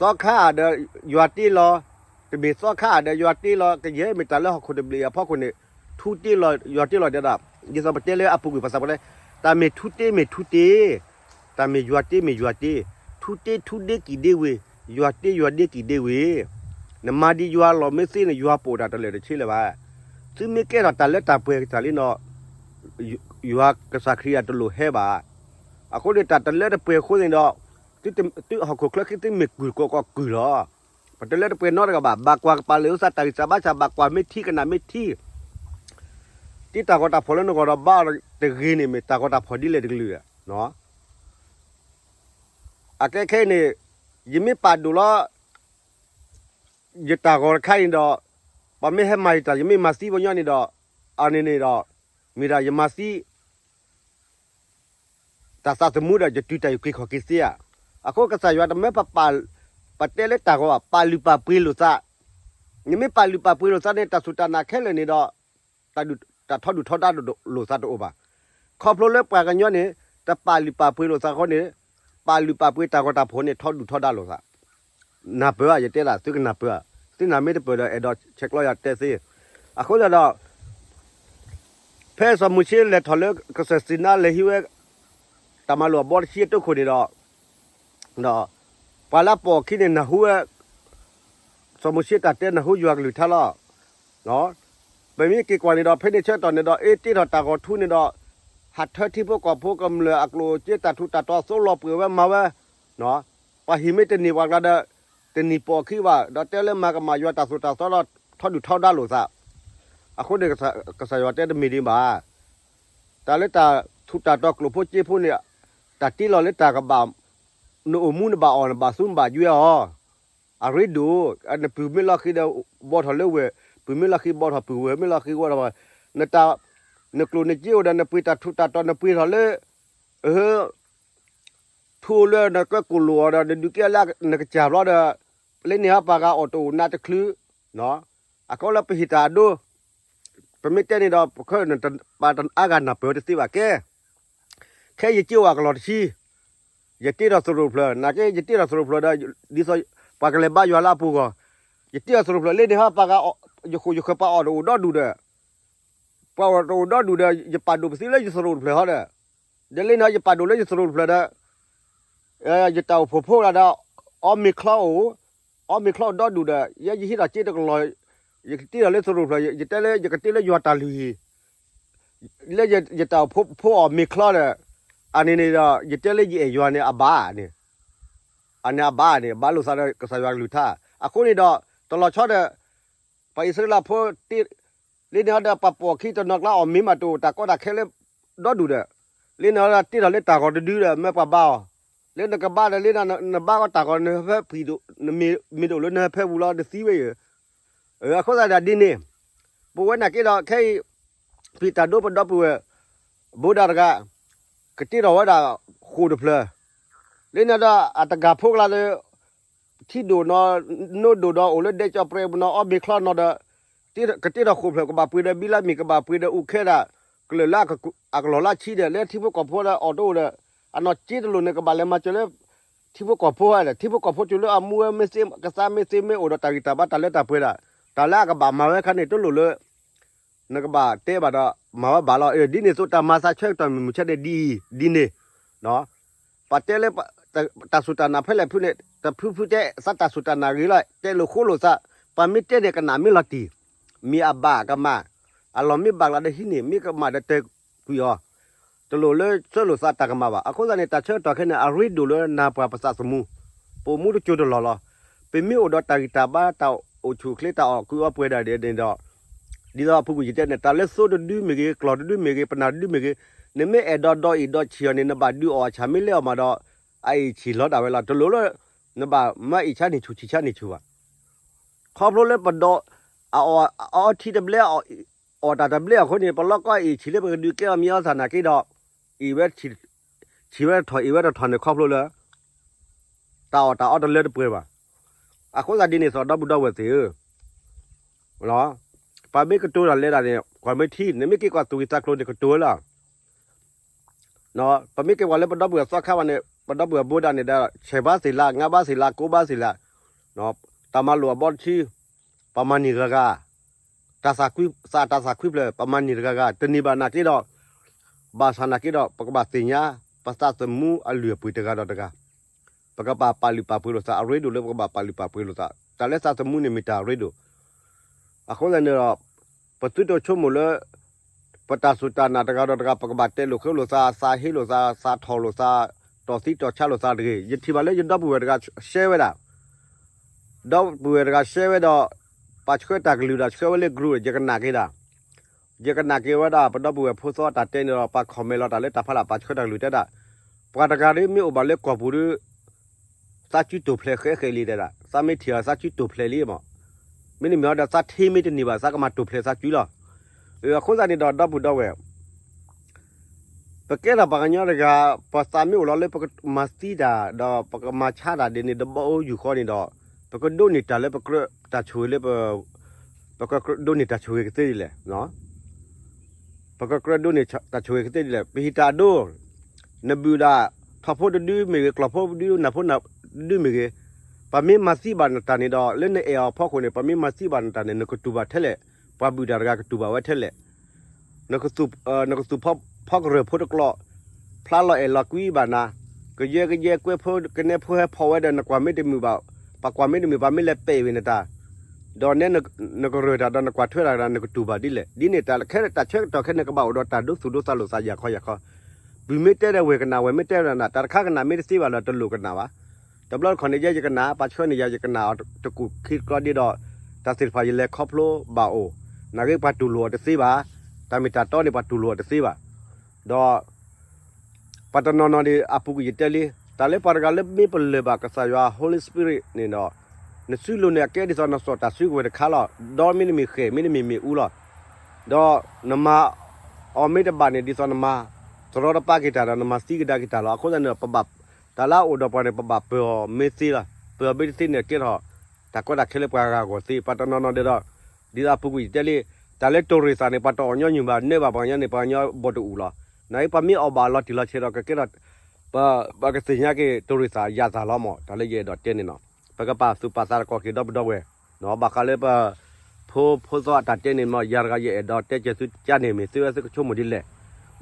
သီခါဒီးယွၤတ့လီၤ, တမ့ၢ်သီခါဒီးယွၤတ့လီၤ, ကယဲၢ်မ့ၢ်တၢ်လၢဟီၣ်ခိၣ်တဘ့ၣ်အဖီခိၣ်န့ၣ်, ထူတ့လီၤ ယွၤတ့လီၤဒဲးဒီး, ဒ်သိးပတဲလၢအပူၤကွံာ်ပှၤသးပှၢ်တဲ, တၢ်မ့ၢ်ထူတ့မ့ၢ်ထူတ့, တၢ်မ့ၢ်ယွၤတ့မ့ၢ်ယွၤတ့, ထူတ့ထူဒ့ကံၣ်ဒ့ဝ့ၤ, ယွၤတ့ယွၤဒ့ကံၣ်ဒ့ဝ့ၤ, နမၤဒ်ယွၤလီၤမ့ၢ်သ့န့ၣ် ယွၤပိာ်တၢ်တလၢာ်တဆ့လၢၤဘၣ်. သုမ့ၢ်ကဲထီၣ်တၢ်လၢတၢ်ပှဲၤကစၢ်လံဒီး ယွၤကစၢ်ခရံာ်အတလိၣ်ဟဲဘၣ်. အဃိန့ၣ် တၢ်တလၢတပှဲၤအဃိန့ၣ်ဒီး သုဟီၣ်ခိၣ်ချၢခံသုမ့ၢ်ကုၢ်ကိးကိးကုၢ်လီၤ. ပတလၢတပှဲၤနီတဂၤဘၣ်. ဘၣ်ကွၢ်ကပာ်လၢာ်သးတၢ်ဂံၢ်စၢ်ဘါစၢ်, ဘၣ်ကွၢ်မ့ၢ်ထံကနၣ်မ့ၢ်ထံ, တ့တၢ်ဂီၤတၢ်ဖီၣ်လၢနဂီၢ်ဒီးဘါအီၤတဂ့ၤန့ၣ် မ့ၢ်တၢ်ဂီၤတၢ်ဖီၣ်ဒ်လဲၣ်တကလုာ်ဒီး အကဲခဲအံၤန့ၣ် ယမ့ၢ်ပာ်ဒိၣ်လီၤ ယတၢ်ဂီၤတခါန့ၣ်ဒီး ပှၤမ့ၢ်ဟဲမၤယတၢ် ယမ့ၢ်မၤသံပှၤကညီန့ၣ်ဒီး အန့ၣ်န့ၣ်ဒီး မ့ၢ်ဒၣ်ယမၤသံ တၢ်သးသမူဒီး ယတုၤတၢ်အံၤက့ၤခီၣ်က့ၤသ့ဧါ. အဃိကစၢ်ယွၤတမၢပပာ် ပတဲလၢတၢ်ဂီၤဘၣ်, ပာ်လုၢ်ပာ်ပှ့ၤလိာ်သး. နမ့ၢ်ပာ်လုၢ်ပာ်ပှ့ၤလိာ်သးန့ၣ် တၢ်စူၢ်တၢ်နာ်ခဲလၢာ်န့ၣ်ဒီး တၢ်ထီဒုၣ်ထီဒါလိာ်သးတအိၣ်ဘၣ်. ခီဖျိလၢပှၤကညီန့ၣ် တပာ်လုၢ်ပာ်ပှ့ၤလိာ်သးအဃိန့ၣ် ပာ်လုၢ်ပာ်ပှ့ၤတၢ်ဂီၤတၢ်ဖီၣ်န့ၣ် ထီဒုၣ်ထီဒါလိာ်သး နၢ်ပၢၢ်ဧါ, ယတဲဒၣ်သုကနၢ်ပၢၢ်ဧါ, သုနၢ်မ့ၢ်တပၢၢ်ဒီး အဲၣ်ဒိးဆဲးကျိးယၤတဲသ့. အဃိသတးဒီး ဖဲစီၤမိၤၡ့လဲၤထီၣ်လၢကစၢၢ်စံၤနါ လဲၤဟံးဝဲ တၢ်မၤလိာ်အဘီတဆံအတီၢ်ခိၣ်န့ၣ်ဒီး ပှၤလၢအပိာ်အခံန့ၣ် နၢ်ဟူဝဲ စီၤမိၤၡ့တၢ်တဲ နၢ်ဟူယွၤကလုၢ်ကထါလီၤ. ပမ့ၢ်က့ၤကွၢ်န့ၣ်ဒီး ဖဲန့ၣ်ဆၢကတီၢ်န့ၣ်ဒီး အ့ တ့ထီၣ်တၢ်ဂီၤထူန့ၣ်ဒီး ဟးထၢထံဖိကီၢ်ဖိကမျၢၢ်အကျိၣ်စ့ တၢ်ထူးတၢ်တီၤ သိလီၤပှ့ၤဝဲမၤဝဲ, ပှၤဟံၣ်မ့ၢ်တန့ၢ်ပှၤကျါဒီး တန့ၢ်ပိာ်အခံဘၣ်, ဒီးတဲလၢမၤကမၣ်ယွၤတၢ်သိၣ်တၢ်သီဒီး ထီဒုၣ်ထီဒါလိာ်သး. အဃိန့ၣ် ကစၢ်ယွၤတဲတမ့ၢ်ဒ်ဘၣ်. တၢ်လၢတၢ်ထူးတၢ်တီၤကျိၣ်ဖိစ့ဖိန့ၣ် တၢ်တ့လီၤလၢတၢ်ကဘၣ် နအိၣ်မူနဘၣ်အီၣ် နဘၣ်သူနဘၣ်ယွဲအီၤ အရ့ဒိၣ်, နပုၢ်မ့ၢ်လီၤဃံၤဒီး ဘီထီၣ်လၢဝဲၢ်, ပုၢ်မ့ၢ်လီၤဃံၤဘီထီၣ်ပုၢ်, ဝဲၢ်မ့ၢ်လီၤဃံၤဝဲထီၣ်ဝဲၢ်, နတၢ်, နကျိၣ်နစ့အိၣ်ဒီး နပှ့ၤတၢ်ထူးတၢ်တီၤ နပှ့ၤထီၣ်လၢ ထူလၢနကကိၣ်လိာ်အီၤဒီး နဒုးကဲလၢနကစၢ်ဘျီဒီး လၢန့ၣ်ဟီပှၤဂၤအီၣ်တအိၣ်နးတချုး, အဃိလၢပဟ့ၣ်တၢ်အဒိ ပမ့ၢ်တဲန့ၣ်ဒီး ပခီပနၢ်ပၢၢ်တၢ်အါဂၤနၢ်ပၢၢ်တသ့ဘၣ်ကဲ ခဲယစ့အိၣ်အကလီၢ်တဆံ, ယတ့ထီၣ်သရိာ်ဖျၢၣ်, နာ်က့ ယတ့ထီၣ်သရိာ်ဖျၢၣ်ဒီး ဒ်သိးပှၤကလဲၤဘါယွၤလၢအပူၤဂီၢ်, ယတ့ထီၣ်သရိာ်ဖျၢၣ်လၢန့ၣ်ဟီ ပှၤဂၤ ယဃိာ်ယဃၢၤပှၤအီၣ်တအိၣ်ဒီဒူၣ်ဒီး, ပှၤအီၣ်တအိၣ်ဒီဒူၣ်ဒီး ယပာ်ဒိၣ်ပသံလၢယသရိာ်တဖျၢၣ်ဟီဒီး, ဒီးလၢန့ၣ်ဟီ ယပာ်ဒိၣ်လၢယသရိာ်တဖျၢၣ်ဒီး ယတၢ်အိၣ်ဖှိၣ်ဖိဂၤဒီး အီမ့ၤချီအိၣ်, အီမ့ၤချီအိၣ်ဒီဒူၣ်ဒီး ယဲယဟ့ၣ်ထီၣ်စ့တကလီၢ်, ယကတ့ထီၣ်လၢသရိာ်ဖျၢၣ်, ယတဲလၢယကတ့လၢယွၤတၢ်လုၢ်ဟံၣ်, လၢယတၢ်အိၣ်ဖှိၣ်ဖိအီၣ်မ့ၤချီဒီး, အန့ၣ်န့ၣ်ဒီး ယတဲလၢယအဲၣ်ယွၤန့ၣ် အဘၣ်န့ၣ်, အန့ၣ်အဘၣ်န့ၣ် ဘၣ်လိာ်သးဒီးကစၢ်ယွၤကလုၢ်ကထါ, အဃိန့ၣ်ဒီး တလီၤဆီဒီး ပှၤအံၣ်စရ့လးဖိတ့ လၢန့ၣ်အီၤဒီး ပှၤပိာ်ခံတနီၤကျါအီၣ်မ့ၤမးတအိၣ် တၢ်ကီတၢ်ခဲလၢဒီဒူၣ်ဒီး, လၢန့ၣ်အီၤဒီးတ့ထီၣ်လၢတၢ်ဂီၤတဒုဒီး မ့ၢ်ပှၤဘါအီၤ, လၢနကဘါဒီးလၢ နဘါကီးတၢ်ဂီၤနဟၢဖၢဖှံၣ်ဒိၣ် နမ့ၢ်တအိၣ်လၢနဟၢဖၢပူၤလီၤ နသံဝဲအံၤ, အဃိသတးဒီးဒ်န့ၣ်, ပဝဲနာ်က့ဒီးခဲအံၤ ဖံးတၢ်ဒိပဒီပုၢ်ဝဲၢ် ဘိဒၣ်တဂၤ ကတ့ထီၣ်ဝဲဒၣ်ဃိာ်တဖျၢၣ်, လၢန့ၣ်ဒီးအတဂၤဖိကျါဒီး ထံဒိၣ်နီၤ နိဒိၣ်ဒီးအိၣ်လၢဒဲကၠီပြဲပူၤနီၤ အီၣ်ဘ့ၣ်ချီနီၤဒီး ကတ့ထီၣ်ဃိာ်ဖျၢၣ် ကဘၣ်ပှ့ၤဒီးဘံလါမ့ၢ် ကဘၣ်ပှ့ၤဒီးအူခဲဒၣ် ကလၢာ်လၢအကလီၢ်လၢဆံဒီး လၢထံဖိကီၢ်ဖိဒီးအီၣ်တအိၣ်ဒီး အနီၢ်က့တလိၣ်န့ၣ် ကဘၣ်လဲၤမၤစၢၤလၢ ထံဖိကီၢ်ဖိဝဲဒီး ထံဖိကီၢ်ဖိကၠိလၢအမူဝဲမ့ၢ်သ့ ကသါမ့ၢ်သ့မ့ၢ်အိၣ်ဒီးတၢ်ဂံၢ်တၢ်ဘါတၢ်လၢတၢ်ပှဲၤဒၣ် တၢ်လၢအကဘၣ်မၤဝဲခါန့ၣ် တလိၣ်လၢ နကဘၣ်တဲဘၣ်ဒီး မၤဝဲဘၣ်လီၤ. ဒ်န့ၣ်သိးတၢ်မၤသးဆၢကတီၢ်မုၢ်မုၢ်ဆါန့ၣ်ဒ်အံၤ ဒ်န့ၣ်, ပတဲလၢ တၢ်စူၢ်တၢ်နာ်ဖဲလဲၣ်ဖုန့ၣ် တဖုဖုတဲသးတၢ်စူၢ်တၢ်နာ်ဂ့ၤလီၤ တဲလိာ်ဃိလိာ်သး, ပမ့ၢ်တဲန့ၣ်ကနၣ်မ့ၢ်လီၤတံၢ်, မ့ၢ်အဘၣ်ကမၣ်, အလီၢ်မ့ၢ်ဘၣ်ကျါဒီးဟံးန့ၢ် မ့ၢ်ကမၣ်ဒီးတဲကွံာ်အီၤ တလိၣ်လၢဆၢလိာ်သးတၢ်ကမၣ်ဘၣ်. အဃိသတးန့ၣ် တၢ်ဆၢကတီၢ်ခဲန့ၣ် အရ့ဒိၣ်လၢနၤပှၤပသးသမူ, ပအိၣ်မူတစိၤတလီၢ်လီၤ. ပမ့ၢ်အိၣ်ဒီးတၢ်ဂံၢ်တၢ်ဘါ တၢ်အိၣ်ဆူၣ်အိၣ်ချ့ တၢ်အီၣ်ကုးအီပှဲၤဒၣ်ဒ်န့ၣ်ဒီး ဒ်သိးအပူၤကွံာ်ယတဲန့ၣ် တၢ်လၢသိတဒုမ့ၢ်ဂ့ၤ ကျီၢ်တဒုမ့ၢ်ဂ့ၤ ပနၢ်တဒုမ့ၢ်ဂ့ၤ, နမ့ၢ်အဲၣ်ဒိးဒီးအ့ၣ်ဒီးဆံၣ်အီၤန့ၣ် နဘၣ်ဒုးအီၣ်အဆၣ်မ့ၢ်လဲအီၣ်မးဒီး အအ့ၣ်ဆံၣ်လီၤဒၣ်ဝဲလီၤ. တလိၣ်လၢ နဘၣ်မၤအ့ၣ်ဆံၣ်ဆံၣ်ဆံၣ်ဆံၣ်ဘၣ်. ခီဖျိလၢပဒိး အအီထံတဘျဲ အီၣ်တၢ်တဘျဲအဃိန့ၣ် ပလီၢ်ကီအ့ၣ်ဆံၣ်လၢပကဒုးကဲအီၤမ့ၢ်အီသၣ်နာ်က့ဒီး အ့ၣ်ဝဲ ဆံၣ်ဝဲတထီၣ် အ့ၣ်ဝဲတထီၣ်န့ၣ် ခီဖျိလၢ တၢ်အီၣ်တၢ်အီတလၢတပှဲၤဘၣ်. အဃိသတးဒ်န့ၣ်သိး ဒီပုၢ်ဒီဝဲၢ်သ့ၣ်ဧၢ, ပမ့ၢ်ကတိၤတၢ်လဲၤတၢ်န့ၣ် ကွၢ်မ့ၢ်ထံ နမ့ၢ်က့ၤကွၢ်သူၣ်ဂ့ၤသးကျိၤန့ၣ် ကတိၤဝဲလီၤ. ပမ့ၢ်က့ၤကွၢ်လၢပဒီပုၢ်ဝဲၢ်သီခါဘၣ်န့ၣ် ပဒီပုၢ်ဝဲၢ်ဘိဒၣ်န့ၣ်ဒီး ဆယ်ဘါသ့ၣ်လၢ ငါးဘါသ့ၣ်လၢ ကိုးဘါသ့ၣ်လၢ တၢ်မၤလိာ်အဘီတဆံ ပမၤန့ၢ်ဂၤဂၤ တၢ်သးခွံ သးတၢ်သးခွံဖျၢၣ် ပမၤန့ၢ်တဂၤဂၤ တန့ၢ်ဘၣ်နာ်က့ဒီး ဘၣ်ဆၣ်နာ်က့ဒီး ပကဘၣ်သ့ၣ်ညါ ပသးသမူအလုၢ်အပှ့ၤတဂၤဒီးတဂၤ ပကဘၣ်ပာ်လုၢ်ပာ်ပှ့ၤလိာ်သး အရ့ဒိၣ်လၢပကဘၣ်ပာ်လုၢ်ပာ်ပှ့ၤလိာ်သး တၢ်လၢသးသမူန့ၣ်မ့ၢ်တၢ်အရ့ဒိၣ် အဃိသတးန့ၣ်ဒီး ပသုတဆိကမိၣ်လၢ ပတၢ်စူၢ်တၢ်နာ်တဂၤဒီးတဂၤ ပကဘၣ်တဲလိာ်ဃဲလိာ်သး သးဟ့လိာ်သး သးထီၣ်လိာ်သး တီၢ်သံတီၢ်ဆါလိာ်သးတဂ့ၤ. ယထံၣ်ဘၣ်လၢယဒီပုၢ်ဝဲၢ်တဂၤရှဲဝဲဒၣ် ဒီပုၢ်ဝဲၢ်တဂၤရှဲဝဲဒီး ပှၤဆှၢတၢ်ကလုၢ်ဒီးဆှၢဝဲလၢ group ယကနၣ်က့ၤဒၣ် ယကနၣ်က့ၤဝဲဒၣ် ပဒီပုၢ်ဝဲၢ်ဖိသီအတၢ်တဲန့ၣ်ဒီး ပှၤ comment လီၤတၢ်လၢတၢ်ဖးဒၣ် ပှၤဆှၢတၢ်ကလုၢ်တဲဒၣ် ပှၤတဂၤဒ်မ့ၢ်အိၣ်ဘၣ်လၢကီၢ်ပူၤဒီး သးစုတိာ်ဖျဲးဃဲးဃဲးလံတဲဒၣ် သးမ့ၢ်ထံၣ်အီၤသးစုတိာ်ဖျဲးလံမး မ့တမ့ၢ်အီၤဒီးသးထံမ့ၢ်တန့ၢ်ဘၣ် သးကမၤတိာ်ဖျဲးသးစုလီၤ. အဃိသတးန့ၣ်ဒီး ဒီပုၢ်ဒီဝဲၢ် ပကဲထီၣ်ပှၤကညီတဂၤ ပသးမ့ၢ်အိၣ်လီၤလၢပကမၤသံတၢ် ဒီးပကမၤဆါတၢ်ဒ်န့ၣ် တဘီအိယူၢ်ဃီန့ၣ်ဒီး ပကဒိးန့ၢ်တၢ်လၢပကြၢးတၢ်ဆိၣ်ဂ့ၤလၢ ပကကြၢးဒိးန့ၢ်တၢ်ဆိၣ်ဂ့ၤကသ့ဒ်လဲၣ် ပကကြၢးဒိးန့ၢ်တၢ်ဆိၣ်ဂ့ၤကသ့ဒ်လဲၣ် ပဟံးတၢ်အဒိ နဘုၣ်ဒၣ် ထီၣ်ဖိတဒုမ့ၢ်ဂ့ၤ ကျီၢ်ဖိတဒု နၢ်ဖိတဒုမ့ၢ်ဂ့ၤ ပမ့ၢ်မၤသံဘၣ်နတၢ်န့ၣ်ဒီး လၢနအဲၣ်အီၤဖီခိၣ်န့ၣ် ပမ့ၢ်မၤသံဘၣ်နတၢ်န့ၣ် နကတူၢ်ဘၣ်ထဲလဲၣ် ပှၤဘုၣ်တၢ်တဂၤကတူၢ်ဘၣ်ဝဲထဲလဲၣ် နကသူၣ်ဖီကရၢၢ်ဖိတကျိာ် ဖျါလီၤအဲၣ်လီၤကွံဘၣ်နၤ ကယဲကယဲကွဲဖိကနဲဖိဟဲဖီၣ်ဝဲဒီး နကွၢ်မ့ၢ်တမုာ်ဘၣ် ပှၤကွၢ်မ့ၢ်တမုာ် ပှၤမ့ၢ်လဲၤပဲာ်ဝဲနတၢ် ဒီးနဲနကရၢၢ်တၢ်ဒီးနကွၢ်ထွဲတၢ် နကတူၢ်ဘၣ်ဒ်လဲၣ် ဒ်န့ၣ်တၢ်ခဲတၢ်ဆၢကတီၢ်ခဲန့ၣ် ကဘၣ်အိၣ်ဒီးတၢ်ဒိသူၣ်ဒိသးလိာ်သးယၤခီယၤခီ ဘုၣ်မ့ၢ်တဲဒီးဝဲၢ်ကနၣ် ဝဲၢ်မ့ၢ်တဲဒီးနၤ တၢ်တခါကနၣ်မ့ၢ်တသ့ဘၣ်လၢတလိၣ်ကနၣ်ဘၣ် တဘျီတခီၣ်န့ၣ် ယဲယကနၣ် ပှၤဆှၢန့ၢ်ယၤ ယကနၣ်အီၤတကူာ်ခံတကျီဒ်ဒီး တၢ်သ့ၣ်တဖၣ်ယလဲၤခီဖျိဘၣ်အိၣ် နာ်ဂ့ၤပှၤတူၢ်လိာ်အီၤတသ့ဘၣ် တၢ်မ့ၢ်တၢ်တီန့ၣ် ပှၤတူၢ်လိာ်အီၤတသ့ဘၣ် ဒီး ပှၤတနီၤနီၤန့ၣ် အပူၤကွံာ်ယတဲလံ တၢ်လၢပှၤတဂၤလၢမ့ၢ်ပလၢၢ်ဘၣ်ကစၢ်ယွၤ Holy Spirit န့ၣ်ဒီး နစုလိၤန့ၣ် အကဲဒ်သိးနစိာ်တၢ်စုကဝဲၤတခါလီၤ ဒီးမ့တမ့ၢ်ဃဲၣ် မ့တမ့ၢ်မ့ၣ်အူလီၤ ဒီးနမၤအီၤမ့ၢ်တဘၣ်န့ၣ် ဒ်သိးနမၤ တရီတပါက့ၤတၢ်ဒီး နမၤသံကဒါက့ၤတၢ်လီၤ အဃိသတးန့ၣ်ဒီး ပဘၣ် တၢ်လၢအအိၣ်ဒီးပှၤန့ၣ် ပဘၣ်ပၢၤအီၤမ့ၢ်သ့လီၤ ပၢၤအီၤမ့ၢ်တသ့န့ၣ် ကဲထီၣ် တၢ်ကီတၢ်ခဲလၢပှၤဂၤအဂီၢ်သ့ ပှၤတနီၤနီၤဒီး ဒ်သိးအပူၤကွံာ်ယတဲလံ တၢ်လၢတိၢ်ရ့ၣ်သးန့ၣ် ပှၤတအီၣ်ညီနုၢ်ဘၣ် နဲဘၣ်ပှၤကညီန့ၣ် ပှၤကညီဘီတအူၣ်လီၤ နာ်ဂ့ၤပှၤမ့ၢ်အီၣ်ဘၣ်အလီၤတံၢ်လီၤဆဲးဒီး ကကဲထီၣ် ပကသ့ၣ်ညါက့ၤတိၢ်ရ့ၣ်သးယၤသးလီၤမး တၢ်လၢယအဲၣ်ဒိးတဲန့ၣ်နီၤ ပကပာ်သူၣ်ပာ်သးတကီၢ်က့ၤဒီပုၢ်ဒီဝဲၢ် ဘၣ်ဃးလၢပ ဖိဖိသီအတၢ်တဲန့ၣ်မး ယၤတဂၤယအဲၣ်ဒိးတဲကဲၤသုကါန့ၣ် မ့ၢ်သုဝဲသုကဆိကမိၣ်ဒ်လဲၣ်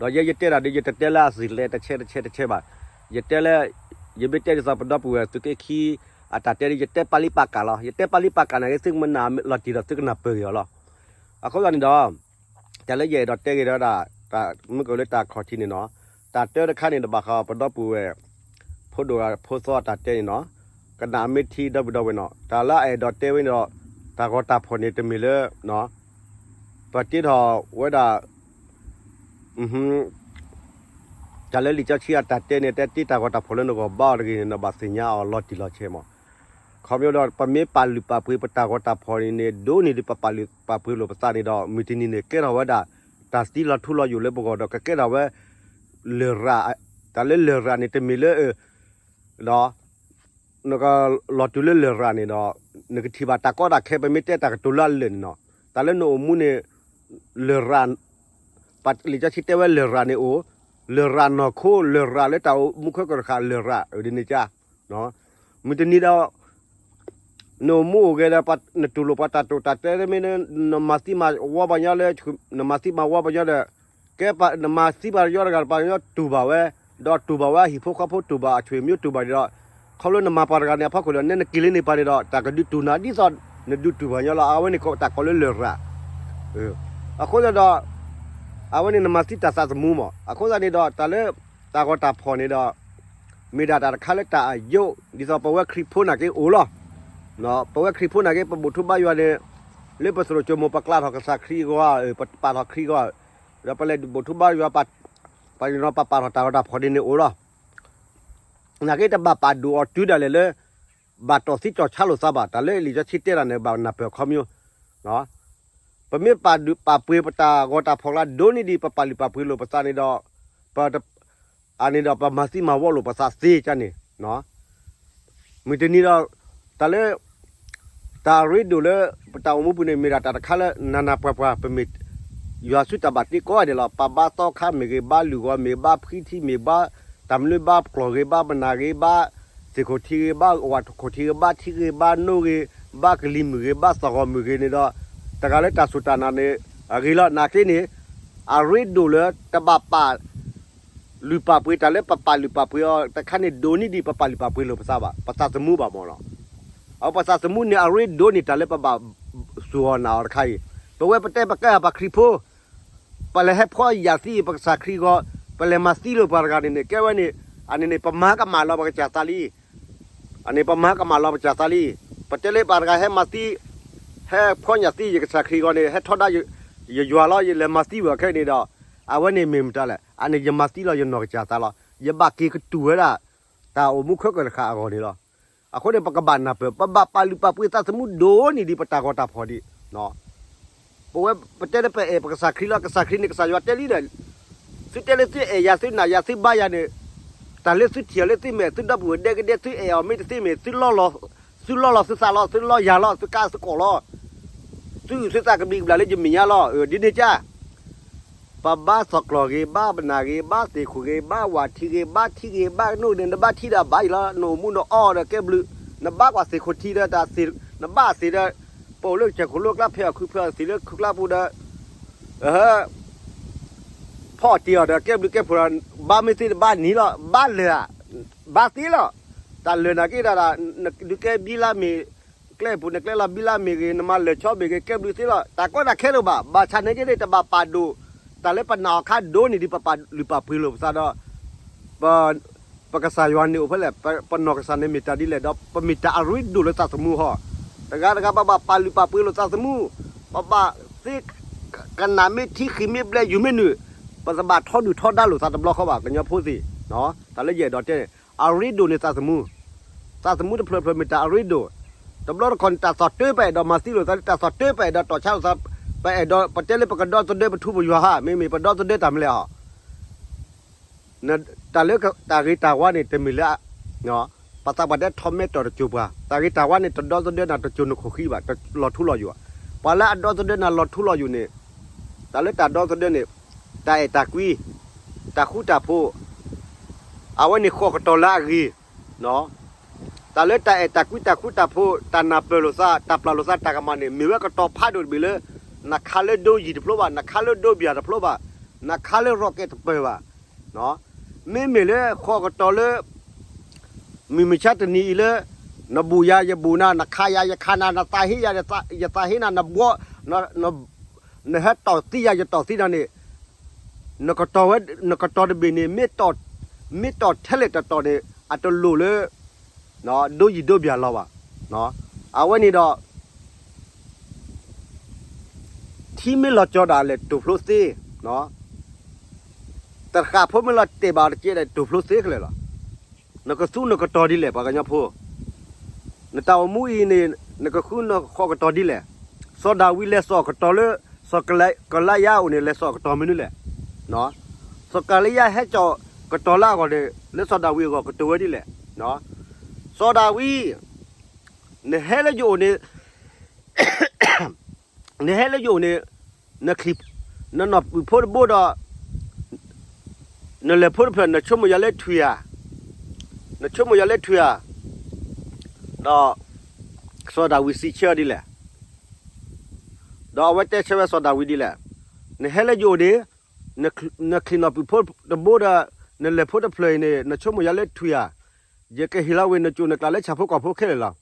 ဒီးယဲယတဲတၢ်ဒီး ယတတဲလၢအစံးလဲတဆဲတဆဲတဆဲဘၣ် ယတဲလၢ ယမ့ၢ်တဲဒ်သိးပဒီပုၢ်ဝဲၢ်သုးက့ခံ အတၢ်တဲဒီး ယတဲပာ်လံပာ်ကၢ်လီၤ ယတဲပာ်လံပာ်ကၢ်နာ်ဂ့ၤ သုကမၤနၢ်လီၤတံၢ်ဒီးသုကနၢ်ပၢၢ်က့ၤအီၤလီၤ အဃိသတးန့ၣ်ဒီး တၢ်လၢယအဲၣ်ဒိးတဲက့ၤဒီးဒၣ် တၢ်မုၢ်ကလၢတၢ်ခီၣ်ထံးန့ၣ်နီၤ တၢ်တၢတခါန့ၣ်ဒီးဘၣ်ဃးပဒီပုၢ်ဝဲၢ် ဖိဒိၣ်ဂၤဖိသီအတၢ်တဲန့ၣ်နီၤ ကနၣ်မ့ၢ်ထံဒီပုၢ်ဒီဝဲၢ်နီၤ တၢ်လၢအအဲၣ်ဒိးတဲဝဲန့ၣ်ဒီး တၢ်ဂီၤတၢ်ဖီၣ်န့ၣ်တမ့ၢ်လၢ ပ ပတ့ထီၣ်ဝဲဒၣ် တၢ်လၢလံာ်စီဆှံအတၢ်တဲန့ၣ် တဲတ့တၢ်ဂီၤတၢ်ဖီၣ်လၢနဂီၢ်ဘါအီၤတဂ့ၤန့ၣ် နဘၣ်သ့ၣ်ညါအီၤလီၤတံၢ်လီၤဆဲးမး. ခီဖျိဒီး ပမ့ၢ်ပာ်လုၢ်ပာ်ပှ့ၤပတၢ်ဂီၤတၢ်ဖီၣ်န့ၣ်န့ၣ် ဒိၣ်န့ၢ်ဒံးပပာ်လုၢ်ပာ်ပှ့ၤလိာ်ပသးန့ၣ်ဒီး မုၢ်တနံၤန့ၣ် ကဲထီၣ်ဝဲဒၣ် တၢ်သံလီၤထူလီၤယိာ်လၢပဂီၢ်ဒီး ကကဲထီၣ်ဝဲ လရာ်, တၢ်လၢလရာ်န့ၣ် တမ့ၢ်လၢ ဒီး နကလီၤတုၤလၢလရာ်န့ၣ်ဒီး နကထံၣ်ဘၣ်တၢ်ကီတၢ်ခဲ ပမ့ၢ်တဲတၢ်ကတိၤလၢအလၢာ်န့ၣ်နီၤ, တၢ်လၢနအိၣ်မူန့ၣ် လရာ်, လံာ်စီဆှံတဲဝဲလရာ်န့ၣ်အိၣ်, လရာ်နီၢ်ခိ လရာ်လၢတၢ်အိၣ်မူခဲကီၢ်တဃၣ် လရာ်ဒ်န့ၣ်ကါ, မုၢ်တနံၤဒီး နအိၣ်မူအိၣ်ဂဲၤဒီး နတူၢ်လိာ်ပှၤတၢ်တိာ်တၢ်တဲမ့ၢ် နမၤသံမၤဝီပှၤညီလၢ နမၤသံမၤဝီပှၤညီဒီး ကဲ နမၤသံပှၤညီတဂၤ ပှၤညီတူၢ်ဘၣ်ဝဲ, ဒီးတူၢ်ဘၣ်ဝဲအဟံၣ်ဖိဃီဖိ တူၢ်ဘၣ်အဆွေမျိုးတူၢ်ဘၣ်ဒီး ခီဖျိနမၤပှၤတဂၤန့ၣ် အဖီခိၣ်ဒီး နဲနက့ၤလၢန့ၢ်ပှၤန့ၣ်ဒီး တၢ်ကဒုးတူၢ်နၤဒ်သိး နဒုးတူၢ်ပှၤညီလီၤ. အဝဲန့ၣ်တၢ်ကိးလၢလရာ်. အဃိသတးဒီး အဝဲန့ၣ်နမၤသံတၢ်သးသမူမး. အဃိသတးန့ၣ်ဒီး တၢ်လၢ တၢ်ဂီၤတၢ်ဖီၣ်န့ၣ်ဒီး မ့ၢ်ဒၣ်တၢ်တခါလၢတၢ်အယိး ဒ်သိးပဝဲခရံာ်ဖိနာ်က့အိၣ်လီၤ. ပဝဲခရံာ်ဖိနာ်က့ ပဘူၣ်ထီၣ်ဘါယွၤန့ၣ် လၢပသရိာ်စိမိၤ ပကျးထီၣ်ကစၢ်ခရံာ်အဂီၢ်, ပပာ်ထီၣ်ခရံာ်အဂီၢ်, ဒီးပလဲၤဘူၣ်ထီၣ်ဘါယွၤ ပ ပာ်ထီၣ်တၢ်ဂီၤတၢ်ဖီၣ်ဒ်န့ၣ်အိၣ်လီၤ. နာ်က့တဘၣ်ပာ်ဒိၣ်အီၤတုၤဒၣ်လဲာ်လၢ ဘၣ်တီၢ်သံတီၢ်ဆါလိာ်သးဘၣ်. တၢ်လၢလံာ်စီဆှံတဲတၢ်န့ၣ် ဘၣ်နၢ်ပၢၢ်ခီပညီ ပမ့ၢ်ပာ်ဒုးပာ်ပှ့ၤပတၢ်ဂီၤတၢ်ဖီၣ်ကျါ ဒိၣ်န့ၢ်ဒံးပပာ်လုၢ်ပာ်ပှ့ၤလိာ်ပသးန့ၣ်ဒီး ပ အန့ၣ်ဒီးပမၤသံမၤဝီလိာ်ပသးသ့ကါန့ၣ်, မုၢ်တနံၤဒီး တၢ်လၢ တၢ်အရ့ဒိၣ်လၢ ပတၢ်အိၣ်မူပူၤန့ၣ် မ့ၢ်ဒၣ်တၢ်တခါလၢ နၤနၤပှၤပှၤ ပမ့ၢ် ယွၤဆူတၢ်ဘၣ်တ့ကိးဂၤဒဲးလီၤ. ပဘါသီခါမ့ၢ်ဂ့ၤ, ဘါလုၢ်ဂီၤမ့ၢ်, ဘါဖှံထံမ့ၢ်, ဘါတၢ်မနုၤ, ဘါပျီၢ်ဂ့ၤ, ဘါပနၢ်ဂ့ၤ, ဘါသ့ၣ်ခိၣ်ထံဂ့ၤ, ဘါဝၣ်ခိၣ်ထံဂ့ၤ, ဘါထံဂ့ၤ, ဘါနိဂ့ၤ, ဘါကလံၤမုၢ်ဂ့ၤ, ဘါသီၣ်ဂီၤမုၢ်ဂ့ၤန့ၣ်ဒီး တဂၤလၢတၢ်စူၢ်တၢ်နာ်န့ၣ် အဂ့ၤလီၤ. နာ်က့န့ၣ် အရ့ဒိၣ်လၢတဘၣ်ပာ် လုၢ်ပာ်ပှ့ၤတၢ်လၢပပာ်လုၢ်ပာ်ပှ့ၤအီၤတခါန့ၣ် ဒိၣ်န့ၢ်ဒံးပပာ်လုၢ်ပာ်ပှ့ၤလိာ်ပသးဘၣ်, ပသးသမူဘၣ်မ့ၢ်နီၤ. အပသးသမူန့ၣ် အရ့ဒိၣ်န့ၢ်တၢ်လၢပဘၣ်စူၢ်အီၤနာ်အီၤတခါအံၤ, ပဝဲပတဲပကဲပှၤခရံာ်ဖိ ပလဲၤဟဲဖှီယာ်သံအံၤ ပကစၢ်ခရံာ်အဂီၢ်, ပလဲၤမၤသံလိာ်ပှၤတဂၤန့ၣ်န့ၣ် ကဲဝဲန့ၣ် အန့ၣ်န့ၣ် ပမၤကမၣ်လီၤပကစၢ်သးလံ. အန့ၣ် ပမၤကမၣ်လီၤပကစၢ်သးလံ. ပတဲလၢပှၤတဂၤဟဲမၤသံ ဟဲဖှီယာ်သံယကစၢ်ခရံာ်အဂီၢ်န့ၣ် ဟဲထီဒါယယွၤလီၤ, ယလဲၤမၤသံဝဲခဲအံၤန့ၣ်ဒီး အဝဲန့ၣ်မ့ၢ်မတၤလဲၣ်. အန့ၣ် ယမၤသံလီၤယနီၢ်ကစၢ်သးလီၤ. ယဘၣ်က့ၤကတူၢ်ဝဲဒၣ် တၢ်အိၣ်မူခဲကီၢ်တဃၣ်အဂီၢ်န့ၣ်လီၤ. အဃိန့ၣ် ပကဘၣ်နၢ်ပၢၢ် ပဘၣ်ပာ်လုၢ်ပာ်ပှ့ၤသးသမူဒိၣ်န့ၢ်ဒံးပတၢ်ဂီၤတၢ်ဖီၣ်ဒံး ပဝဲပတဲလၢပအဲၣ်ပကစၢ်ခရံာ်လီၤ. ကစၢ်ခရံာ်န့ၣ် ကစၢ်ယွၤတဲလံဒီး သုတဲလၢသုအဲၣ်ယၤ သုနာ်ယၤ သုဘါယၤန့ၣ် တၢ်လၢသုထံၣ်အီၤလၢသုမဲာ် သုဒီပုၢ်ဝဲၢ်ဒဲကဒဲ သုအဲၣ်အီၤမ့ၢ်တသ့မ့ၢ် သုလီလီၤသုသးလီၤ, သုလီယၤလီၤ, သုကါသုကီၢ်လီၤ, သုအုၣ်သုသးကဘျံးကဘျၣ်လၢယမဲာ်ညါလီၤ. ဒ်န့ၣ်ကါ ပဘါသီၣ်ကျီၢ်ဂ့ၤ, ဘါပနၢ်ဂ့ၤ, ဘါသ့ၣ်ခိၣ်ဂ့ၤ, ဘါဝၣ်ထံဂ့ၤ, ဘါထံဂ့ၤ, ဘါကနိၣ်ဂ့ၤန့ၣ် နဘါထံဒီးဘၣ်အံၤလီၤ. နအိၣ်မူနအီဒီးကဲဘျုး, နဘါကွၢ်သ့ၣ်ခိၣ်ထံဒီးတၢ်သ့ၣ်, နဘါအီၤသ့ၣ်ဒီး ပအိၣ်လၢကစၢၢ်ခိၣ်လိကျါ ဖဲးအီၣ်ခုဖဲးအီၣ်သ့ၣ်လၢခုကျါပူၤဒီး ဖီအီၣ်တ့ၢ်အီၤဒီးကဲဘျုးကဲဖှိၣ်ဒီး ဘါမ့ၢ်သ့တဘါနံၤလီၤ. ဘါလၢာ်ဧါ, ဘါသ့လီၤ. တၢ်လၢာ်နာ်က့ဒၣ်ဒၣ် နဒုးကဲဘံလါမ့ၢ် ကျဲပူၤနကျဲလီၤဘံလါမ့ၢ်ဂ့ၤ နမၤလၢာ်ဆီဘ့ၣ်ဂ့ၤ ကဲဘျုးသ့လီၤ. တၢ်ကီတၢ်ခဲတအိၣ်ဘၣ်. ဘၣ်ဆၣ်နာ်က့န့ၣ် တဘၣ်ပာ်ဒိၣ် တၢ်လၢပနာ်အီၤခါဒိၣ်န့ၢ်ဒံးပပာ်လုၢ်ပာ်ပှ့ၤလိာ်ပသးဒီး ပ ပကစၢ်ယွၤန့ၣ်အိၣ်ဖဲလဲၣ်, ပနီၢ်ကစၢ်န့ၣ်မ့ၢ်တၢ်ဒ်လဲၣ်ဒီး ပမ့ၢ်တၢ်အရ့ဒိၣ်လၢသးသမူဟီ. တဂၤတဂၤပဘၣ်ပာ်လုၢ်ပာ်ပှ့ၤလိာ်သးသမူ, ပဘၣ်သ့ ကနၣ်မ့ၢ်ထံဃံးမ့ၢ်ဘျဲးယူၤမ့ၢ်နုာ်, ပတဘၣ်ထီဒုၣ်ထီဒါလိာ်သးတဘျီဃီဘၣ် ကညီဖိသ့ၣ်, တၢ်လၢယအဲၣ်ဒိးတဲန့ၣ် အရ့ဒိၣ်န့ၢ်သးသမူ, သးသမူတဖျၢၣ်ဖျၢၣ်မ့ၢ်တၢ်အရ့ဒိၣ်, တဘျီတခီၣ်န့ၣ် တၢ်သီၣ်တၢပအဲၣ်ဒိးမၤသံလိာ်သးလၢ တၢ်သီၣ်တၢပအဲၣ်ဒိးတီၢ်ဆါလိာ်သး, ပအဲၣ်ဒိး ပတဲလၢပကဒီသဒၢပထူပယွၤဧါ, မ့မ့ၢ်ပဒီသဒၢတၢ်မနုၤလဲၣ်ဧါ. တၢ်လၢတၢ်ဂ့ၤတၢ်ဝါန့ၣ် တမ့ၢ်လၢ ပသးပှၢ်တဲထီၣ်မဲာ်တီၢ်တစိၤပှၤ, တၢ်ဂ့ၤတၢ်ဝါန့ၣ် တဒီသဒၢနၤတစိၤနခိၣ်ဃံဘၣ်, လီၤထူလီၤယိာ်, ပှၤလၢအဒီသဒၢနၤလီၤထူလီၤယိာ်န့ၣ်, တၢ်လၢတၢ်ဒီသဒၢန့ၣ်, တၢ်အဲၣ်တၢ်ကွံ, တၢ်ဃူတၢ်ဖိး, အဝဲန့ၣ်ဃီၣ်ကတီၤလၢအဂ့ၤ တၢ်လၢတၢ်အဲၣ်တၢ်ကွံတၢ်ဃူတၢ်ဖိး တၢ်နၢ်ပၢၢ်လိာ်သး တၢ်ပျၢ်လိာ်သးတၢ်ကမၣ်န့ၣ် မ့ၢ်ဝဲကတီၤဖးဒိၣ်တဘ့ၣ်လၢ နခါလၢဒိယံၤတဖျိဘၣ်, နခါလၢဒိဘၠၣ်တဖျိဘၣ်, နခါလၢရီကဲးတပၢၢ်ဘၣ်. မ့မ့ၢ်လၢဃီၣ်ကတီၤလၢ မုၢ်မဆါတနံၤအံၤလၢ နဘူးယၤ ယဘူးနၤ, နခးယၤ ယခးနၤ, နသးဟ့ယၤ ယသးဟ့နၤ, နဘှီ နဟဲတီၢ်သံယၤ ယတီၢ်သံနၤန့ၣ်, နကတီၤဝဲ နကတီၤတဘ့ၣ်န့ၣ် မ့ၢ်တီၢ်ထဲလဲၣ်တတီၤန့ၣ် အတလိၣ်လၢ ဒိယံၤဒိဘၠၣ်လီၤဘၣ်. အဝဲန့ၣ်ဒီး ထံ တံၤမ့ၢ်လီၤကၠီဒၣ်လဲာ် တိာ်ဖျိသ့, တဃးဖိမ့ၢ်လီၤတဲာ်ဘၣ်အီၤတကဲဒီး တိာ်ဖျိသ့ခဲလၢာ်လီၤ. နကသူနကတီၤဒ်လဲၣ် ပှၤကညီဖိ, နတၢ်အိၣ်မူအံၤန့ၣ် နကဃုနဃီကတီၤဒ်လဲၣ်. စီၤဒၤဝံးလဲၤစိာ်ကတီၤလၢ စီၤကလယါအအိၣ်န့ၣ် လဲၤစိာ်ကတီၤမနုၤလဲၣ်. စီၤကလယါဟဲစိာ်ကတီၤလၢအဂီၢ်န့ၣ် လၢစီၤဒၤဝံးအဂီၢ်ကတိၤဝဲဒ်လဲၣ်. စီၤဒၤဝံး, နဟဲလၢယအိၣ်န့ၣ် နဟဲလၢယအိၣ်န့ၣ် နချံး, နနီၢ်ပုၢ်ဖိတဘိဒီး နလၢၢ်ဖိတဖျၢၣ် နဆိကမိၣ်ယၤလၢထွံၣ်ဧါ, နဆိကမိၣ်ယၤလၢထွံၣ်ဧါ. ဒီးစီၤဒၤဝံးစံးဆၢအီၤဒ်လဲၣ်. ဒီးအဝဲတဲဆၢဝဲစီၤဒၤဝံးဒ်လဲၣ်. နဟဲလၢယအိၣ်န့ၣ် နချံးနီၢ်ပုၢ်ဖိတဘိဒီး နလၢၢ်ဖိတဖျၢၣ်အံၤန့ၣ် နဆိကမိၣ်ယၤလၢထွံၣ်ဧါ. ယကဟ့ၣ်လီၤဝဲနကၠိၣ်နကျးလၢဆၣ်ဖိကီၢ်ဖိခဲလၢာ်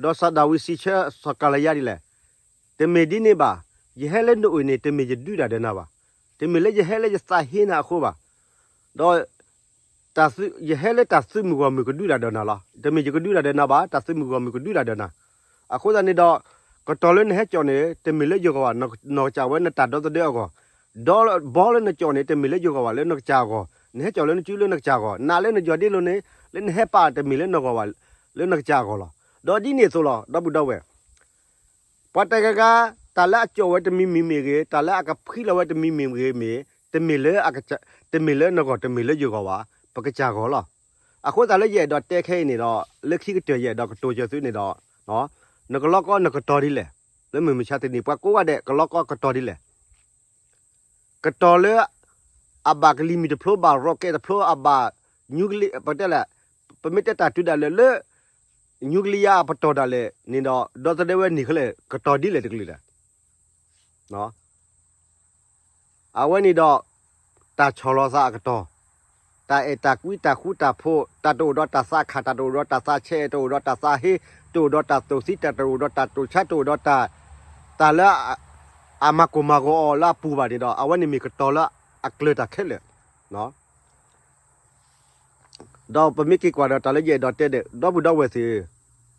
လီၤ. ဒီးစီၤဒၤဝံးစံးဆၢစီၤကလယါဒ်လဲၣ်. တမ့ၢ်ဒ်န့ၣ်ဘၣ်, ယဟဲလၢနအိၣ်န့ၣ် တမ့ၢ်ယဒုးတၢ်ဒီးနၤဘၣ်. တမ့ၢ်လၢယဟဲလၢယသးဟ့နၤအဃိဘၣ်. ဒီး ယဟဲလၢတၢ်သုးမုၢ်ဂီၢ်မုၢ်ကဒုးတၢ်ဒီးနၤလီၤ. တမ့ၢ်ယကဒုးတၢ်ဒီးနၤဘၣ်, တၢ်သုးမုၢ်ဂီၢ်မုၢ်ကဒုးတၢ်ဒီးနၤ. အဃိသတးန့ၣ်ဒီး ကတီၤလၢနဟဲစိာ်န့ၣ် တမ့ၢ်လၢယဂီၢ်ဘၣ်, နီၢ်ကစၢ်ဝဲနတၢ်ဒီသဒၢအဂီၢ်, ဒီးဘီလၢနစိာ်န့ၣ် တမ့ၢ်လၢယဂီၢ်ဘၣ် လၢနကစၢ်အဂီၢ်, နဟဲစိာ်လၢနစုလၢနကစၢ်အဂီၢ်, နးလၢနယီၢ်ဒ့လိၤန့ၣ် လၢနဟဲပာ်တမ့ၢ်လၢနဂီၢ်ဘၣ်, လၢနကစၢ်အဂီၢ်လီၤ. ဒီးဒ်န့ၣ်အသိးလီၤ ဒီပုၢ်ဒီဝဲၢ် ပှၤတဂၤဂၤ တၢ်လၢအစိာ်ဝဲတမံၤမံၤမ့ၢ်ဂ့ၤ, တၢ်လၢအကဖှံလီၤဝဲတမံၤမံၤဂ့ၤမ့ၢ်, တမ့ၢ်လၢ တမ့ၢ်လၢနဂီၢ် တမ့ၢ်လၢယဂီၢ်ဘၣ်, ပကစၢ်ဂီၢ်လီၤ. အဃိသတးလၢယအဲၣ်ဒိးတဲခဲအံၤန့ၣ်ဒီး လၢခံကတၢၢ်ယအဲၣ်ဒိးကတိၤစၢၤသုန့ၣ်ဒီး နကလီကီနကတီၤဒ်လဲၣ်, လၢမုၢ်မဆါတနံၤ ပှၤကိးဂၤဒဲး ကလီကီကတီၤဒ်လဲၣ်. ကတီၤလၢ အဘၣ်ကလံၤမံၤတဖျိဘၣ် rocket တဖျိ အဘၣ် nuclear ပတဲလဲၣ်, ပမ့ၢ်တဲတၢ်တုၤဒၣ်လဲာ်လၢ nuclear အပတီၢ်ဒၣ်လဲာ်န့ၣ်ဒီး ဒီသဒၢဝဲန့ၣ်ခဲလၢာ် ကတီၤဒ်လဲၣ်တကလုာ်လဲၣ်. အဝဲန့ၣ်ဒီး တၢ်ဆီၣ်လီၤသးအကတီၢ်, တၢ်အဲၣ်တၢ်ကွံ တၢ်ဃူတၢ်ဖိး, တၢ်တအိၣ်ဒီးတၢ်သးခၣ်, တၢ်တအိၣ်ဒီးတၢ်သးဆဲး, တအိၣ်ဒီးတၢ်သးဟ့, တအိၣ်ဒီးတၢ်တိာ်သံ, တၢ်တအိၣ်ဒီးတၢ်တိာ်ဆါ, တအိၣ်ဒီးတၢ်, တၢ်လၢ အမၤကိၢ်မၤဂီၤအီၤလၢအပူၤဘၣ်န့ၣ်ဒီး အဝဲန့ၣ်မ့ၢ်ကတီၤလၢအကျၢၤတၢ်ခဲလၢာ်. ဒီးပမ့ၢ်က့ၤကွၢ်ဒီးတၢ်လၢယအဲၣ်ဒိးတဲဒီး ဒီပုၢ်ဒီဝဲၢ်သ့ၣ်,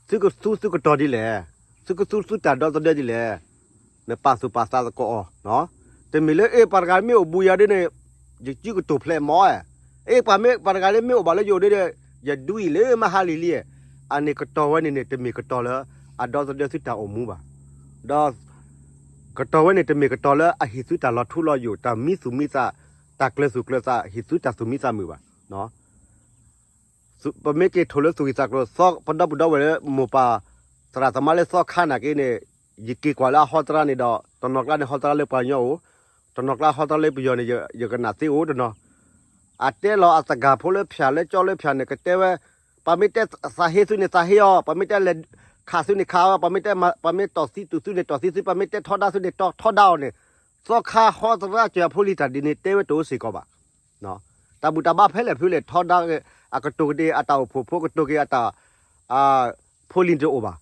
သုကသူသုကတီၤဒ်လဲၣ်, သုကသူသုတၢ်ဒီသဒၢဒ်လဲၣ်, နပာ်သူၣ်ပာ်သးသကိးအီၤ, တမ့ၢ်လၢ အ့ ပှၤတဂၤမ့ၢ်အိၣ်ဘူးယၤဒ်န့ၣ် ယစုကတိၤဖျဲးမီၤ, အ့ ပှၤမ့ၢ်ပှၤတဂၤလၢမ့ၢ်အိၣ်ဘၣ်လၢယအိၣ်ဒ်ဒီး ယဒုးအံၤလၢမဟါလံၤလံ, အန့ၣ်ကတီၤဝဲန့ၣ်န့ၣ် တမ့ၢ်ကတီၤလၢ အဒီသဒၢသုတၢ်အိၣ်မူဘၣ်, ဒီး ကတီၤဝဲန့ၣ် တမ့ၢ်ကတီၤလၢအဟ့ၣ်သုတၢ်လီၤထူလီၤယိာ် တၢ်မံသူၣ်မံသး, တၢ်ကျၢၤသူၣ်ကျၢၤသး ဟ့ၣ်သုတၢ်သူၣ်မံသးမုာ်ဘၣ်. ပမ့ၢ်က့ၤထိၣ်လၢသူၣ်ဂံၢ်သးကျိၤ ပဒီပုၢ်ဒီဝဲၢ်လၢမိၢ်ပၢ်သရၣ်သမါလၢသီခါနာ်က့န့ၣ်, ယက့ၤကွၢ်လၢအဟီသရၣ်န့ၣ်ဒီး တနီၤကျါန့ၣ်ဟီသရၣ်လၢပှၤကညီအိၣ်, တနီၤကျါဟီသရၣ်လၢပယီၤန့ၣ် ယကနၣ်သ့အိၣ်တနီၤ, အတဲလီၤအသဂၤဖိလၢဖၠၣ်လၢကၠီလၢဖၠၣ်န့ၣ် ကတဲဝဲ, ပှၤမ့ၢ်တဲသးဟ့သုန့ၣ်သးဟ့အီၤ, ပှၤမ့ၢ်တဲလဲၤခးသုန့ၣ်ခးအီၤ, ပှၤမ့ၢ်တဲ, ပှၤမ့ၢ်တီၢ်သံတူာ်သုန့ၣ်တီၢ်သံသု, ပှၤမ့ၢ်တဲထီဒါသုန့ၣ်တီၢ်ထီဒါအီၤန့ၣ်, သီခါဟီသရၣ်စၢၤအဖိလံၤတၢ်ဒ်န့ၣ် တဲဝဲတအိၣ်စ့ၢ်ကီးဘၣ်. တၢ်ဘူၣ်တၢ်ဘါဖဲလဲၣ်ဖဲလဲၣ်ထီဒါ, အကတိၤက့ၤအတၢ်အိၣ်ဖှိၣ်ဖိ ကတိၤက့ၤအတၢ်, ဖိလံၤတအိၣ်ဘၣ်.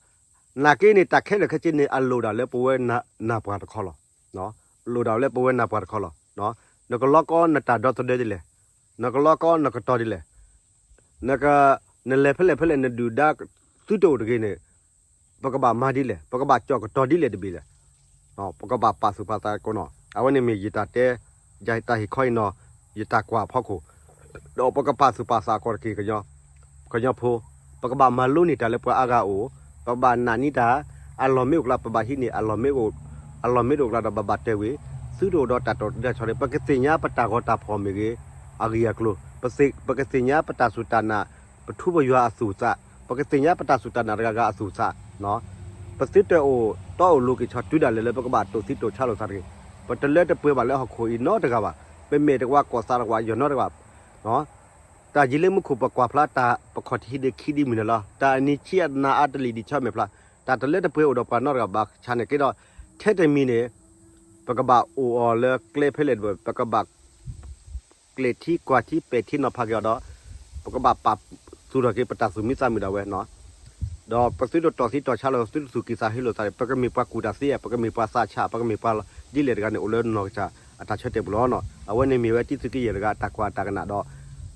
နာ်က့န့ၣ် တၢ်ခဲလၢာ်ခဲဆ့န့ၣ် အလိၣ်ဒၣ်လၢပဝဲနၢ်ပှၤတခီလီၤ. လိၣ်ဒၣ်လၢပဝဲနၢ်ပှၤတခီလီၤ. နကလီကီနတၢ်ဒီသဒၢဒ်လဲၣ်, နကလီကီနကတီၤဒ်လဲၣ်, နက, နလဲၤဖဲလဲၣ်ဖဲလဲၣ် နဒုၣ်ဒါသုတအိၣ်တဂ့ၤန့ၣ်, ပကဘၣ်မၤဒ်လဲၣ်, ပကဘၣ်ကၠီၣ်ကတီၤဒ်လဲၣ်တဘ့ၣ်လဲၣ်. ပကဘၣ်ပာ်သူၣ်ပာ်သးကိးနီၢ်, အဝဲန့ၣ်မ့ၢ်ယတၢ်တဲ, ယတၢ်ဟ့ၣ်ခီအံၤနီၢ်, ယတၢ်ကွၢ်အဖီခိၣ်, ဒီးပကပာ်သူၣ်ပာ်သးကီးတက့ၢ် ကညီဖိ, ပကဘၣ်မၤလိန့ၢ်တၢ်လၢပှၤအါဂၤအအိၣ်, ပကဘၣ်နာ်န့ၢ်တၢ်, အလီၢ်မ့ၢ်အိၣ်ကျါ ပဘၣ်ဟံးန့ၢ်, အလီၢ်မ့ၢ်အိၣ်ကျါဒီးပဘၣ်တဲဝဲ, သုတအိၣ်ဒီးတၢ်တိာ်တၢ်ဆီန့ၣ် ပကသ့ၣ်ညါပတၢ်ဂီၤတၢ်ဖီၣ်မ့ၢ်ဂ့ၤ, အဂ့ၢ်အကျိၤ, ပကသ့ၣ်ညါပတၢ်စူၢ်တၢ်နာ်, ပထူပယွၤအသူၣ်သး, ပကသ့ၣ်ညါပတၢ်စူၢ်တၢ်နာ်တဂၤဂၤအသူၣ်သး, ပသုတအိၣ်တီအိၣ်လိၤက့ၤဆီတုၤဒၣ်လဲာ်လၢပကဘၣ်တိာ်သံတိာ်ဆါလိာ်သးတဂ့ၤ. ပတလၢတပှဲၤဘၣ်လၢဟီၣ်ခိၣ်အံၤနီတဂၤဘၣ်, ပမဲာ်တဝါ ကီၢ်သးတဝါ ယွၤနီတဂၤဘၣ်. တၢ်ယံၤလၢမူခိၣ်ပကွၢ်ဖျါတၢ် ပခီၣ်ထံးဒ့ခံဒ့မုၢ်န့ၣ်လီၤ. တၢ်အနံၤဆံးအနၤအါတလံာ်ဒံးဆီမဲာ်ဖျါ, တၢ်တလၢတပှဲၤအိၣ်ဒီးပှၤနီတဂၤဘၣ်ဆၣ်န့ၣ်က့ဒီး, ထဲတမံၤန့ၣ်, ပကဘၣ်အိၣ်အီၤလၢကျဲဖဲလဲၣ်တဘၣ်, ပကဘၣ် ကျဲးထံကွၢ်ထံပဲာ်ထံနီၤဖးက့ၤအီၤဒီး, ပကဘၣ်ပာ်သူၣ်ထီၣ်က့ၤပတၢ်သူၣ်မံသးမုာ်ဒၣ်ဝဲ, ဒီးပသုတတီၢ်သံတီၢ်ဆါလိာ် သုတသူၣ်ကံၢ်သးဟ့လိာ်သးန့ၣ် ပကမ့ၢ်ပှၤကူၣ်တၢ်သ့ဧါ, ပကမ့ၢ်ပှၤသးဆး, ပကမ့ၢ်ပှၤဒ်လဲၣ်တဂၤန့ၣ် အိၣ်လၢနီၢ်ကစၢ်အတၢ်ဆၢတဲာ်ပူၤလီၤ. အဝဲန့ၣ်မ့ၢ်ဝဲတံသုးက့ယဲၢ်တဂၤအတၢ်ကွၢ်အတၢ်ကနၣ်ဒီး,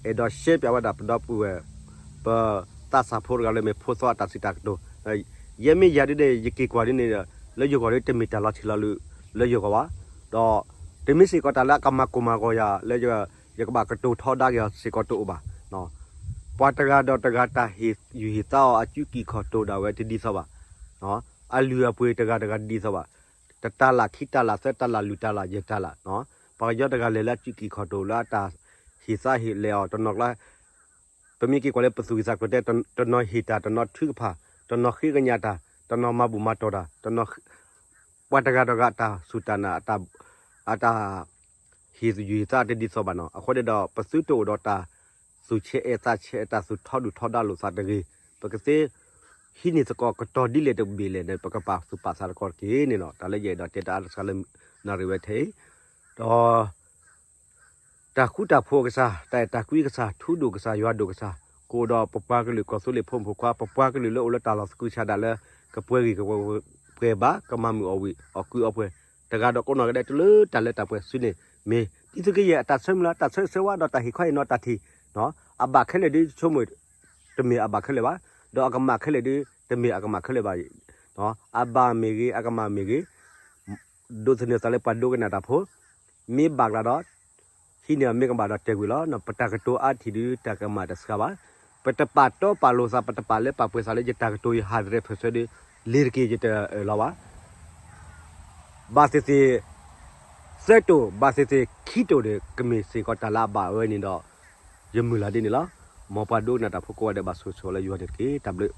အဲၣ်ဒိးရှဲပၠးဝဲဒၣ်ပဒီပုၢ်ဝဲၢ် ပသးစၢ်ဖိတဂၤလၢမ့ၢ်ဖိသီအတၢ်စံးတၢ်ကတိၤ, ယဲမ့ၢ်ယၤဒ်န့ၣ် ယက့ၤကွၢ်ဒ်န့ၣ်ဒီး, လၢယဂီၢ်ဒ်တမ့ၢ်တၢ်လီၤထံးလီၤလၢ လၢယဂီၢ်ဘၣ်, ဒီးတမ့ၢ်စ့ၢ်ကီးတၢ်လၢအကမၤကိၢ်မၤဂီၤယၤလၢ ယကဘၣ်ကတိၤထီဒါက့ၤအီၤစ့ၢ်ကီးတအိၣ်ဘၣ်. ပှၤတဂၤဒီးတဂၤတၢ်ဟ့ၣ်ယူၢ်ဟ့ၣ်သါအီၤအစုကံၢ်ခီၣ်တိၤဒၣ်ဝဲတဒ်သိးဘၣ်. အလုၢ်အပှ့ၤတဂၤတဂၤတဒ်သိးဘၣ်. တတၢ်လၢ်ခံတၢ်လၢ်သၢတၢ်လၢ်လွံၢ်တၢ်လၢ်ယဲၢ်တၢ်လၢ်, ပှၤကညီတဂၤလဲၤလၢအစုကံၢ်ခီၣ်တိၤလၢအတၢ်ဟ့ၣ်သါဟ့ၣ်လဲၤအီၤတနီၤကျါ ပမ့ၢ်က့ၤကွၢ်လၢပသူၣ်ကံၢ်သးကျိၤတဲ တနီၤဟ့ၣ်တၢ် တနီၤထုကဖၣ် တနီၤဃ့ကညးတၢ် တနီၤမၤဘူၣ်မၤတီၢ်တၢ် ပှၤတဂၤတဂၤတၢ်စူၢ်တၢ်နာ် အတၢ် ဟ့ၣ်ယူၢ်ဟ့ၣ်သါတဒ်သိးဘၣ်နီၤ. အဃိန့ၣ်ဒီး ပသုတအိၣ်ဒီးတၢ်သူၣ်ဆဲးအဲၣ်သးဆဲး တၢ်သူၣ်ထီဒုၣ်ထီဒါလိာ်သးတဂ့ၤ. ပကသ့ဟံးန့ၢ်သကိးကတီၤဒ်လဲၣ်တဘ့ၣ်လဲၣ်န့ၣ် ပကပာ်သူၣ်ပာ်သးသကိးတက့ၢ်န့ၣ်လီၤ. တၢ်လၢယအဲၣ်ဒိးတဲတၢ်အါတစှၤလၢနၣ်ရံၣ်ဝဲထဲအံၤ ဒီး တၢ်ဃူတၢ်ဖိးကစၢ်, တၢ်အဲၣ်တၢ်ကွံကစၢ်, ထူဒိၣ်ကစၢ်, ယွၤဒိၣ်ကစၢ်, ကအိၣ်ဒီးပပှၤကလုာ်ကီၢ်သူလ့ၤဖိမုၣ်ဖိခွါ, ပပှၤကလုာ်လၢအိၣ်လၢတၢ်လီၢ်သကုၤဆးဒးလၢ ကပှဲၤဂံၢ်ကပှဲၤဘါ, ကမၤမုာ်အီၣ်ဝံၤအီၣ်ကုအီပှဲၤ, တဂၤဒီးကိးနီၢ်ဂၤဒဲး တုၤလၢတၢ်လၢတၢ်ပှဲၤစုန့ၣ် မ့ၢ်ဒ်သိးကယဲၢ်အတၢ်ဆၢမုၢ်လၢ် တၢ်ဆၢဂ့ၤဆၢဝါဒီးတၢ်ဟ့ၣ်ခီဟ့ၣ်နီၤတၢ်ထံၣ်, အဘၣ်ခဲလၢာ်ဒ်ဆိကမိၣ် တမ့ၢ်အဘၣ်ခဲလၢာ်ဘၣ်, ဒီးအကမၣ်ခဲလၢာ်ဒ် တမ့ၢ်အကမၣ်ခဲလၢာ်ဘၣ်. အဘၣ်မ့ၢ်ဂ့ၤ အကမၣ်မ့ၢ်ဂ့ၤ ဒိးသန့ၤသးလၢပှၤဒိကနၣ်တၢ်ဖိ, မ့ၢ်ဘၣ်ကျါဒီး ဟံးန့ၢ်အီၤမ့ၢ်ကမၣ်ဒီးတဲာ်ကွံာ်လီၤ. ပတၢ်ကတိၤအါထံၣ်ဒုး တၢ်ကမၣ်တစှၤဘၣ်. ပတပာ်တီပာ်လိာ်သး ပတပာ်လၢပာ်ပှဲၤသးလၢ ယတၢ်ကတိၤယဟးသရဲၣ်ဖၢၣ်ဆၢဒုး လ့ၤတက့ၢ် ယတအၢၣ်လီၤဘၣ်. ဘၣ်သ့ၣ်သ့ၣ် သၢတိာ် ဘၣ်သ့ၣ်သ့ၣ်ခံတိာ်ဒီး ကမ့ၢ်စ့ၢ်ကီးတၢ်လၢအဘၣ်ဝဲန့ၣ်ဒီး ယမုၢ်လၢ်ဒ်န့ၣ်လီၤ. မ်ပှၤဒိကနၣ်တၢ်ဖိကိးဂၤဒဲး ဘၣ်ဆိၣ်ဂ့ၤဆိၣ်ဝါလၢယွၤန့ၣ်တက့ၢ်. တၢ်ဘျုး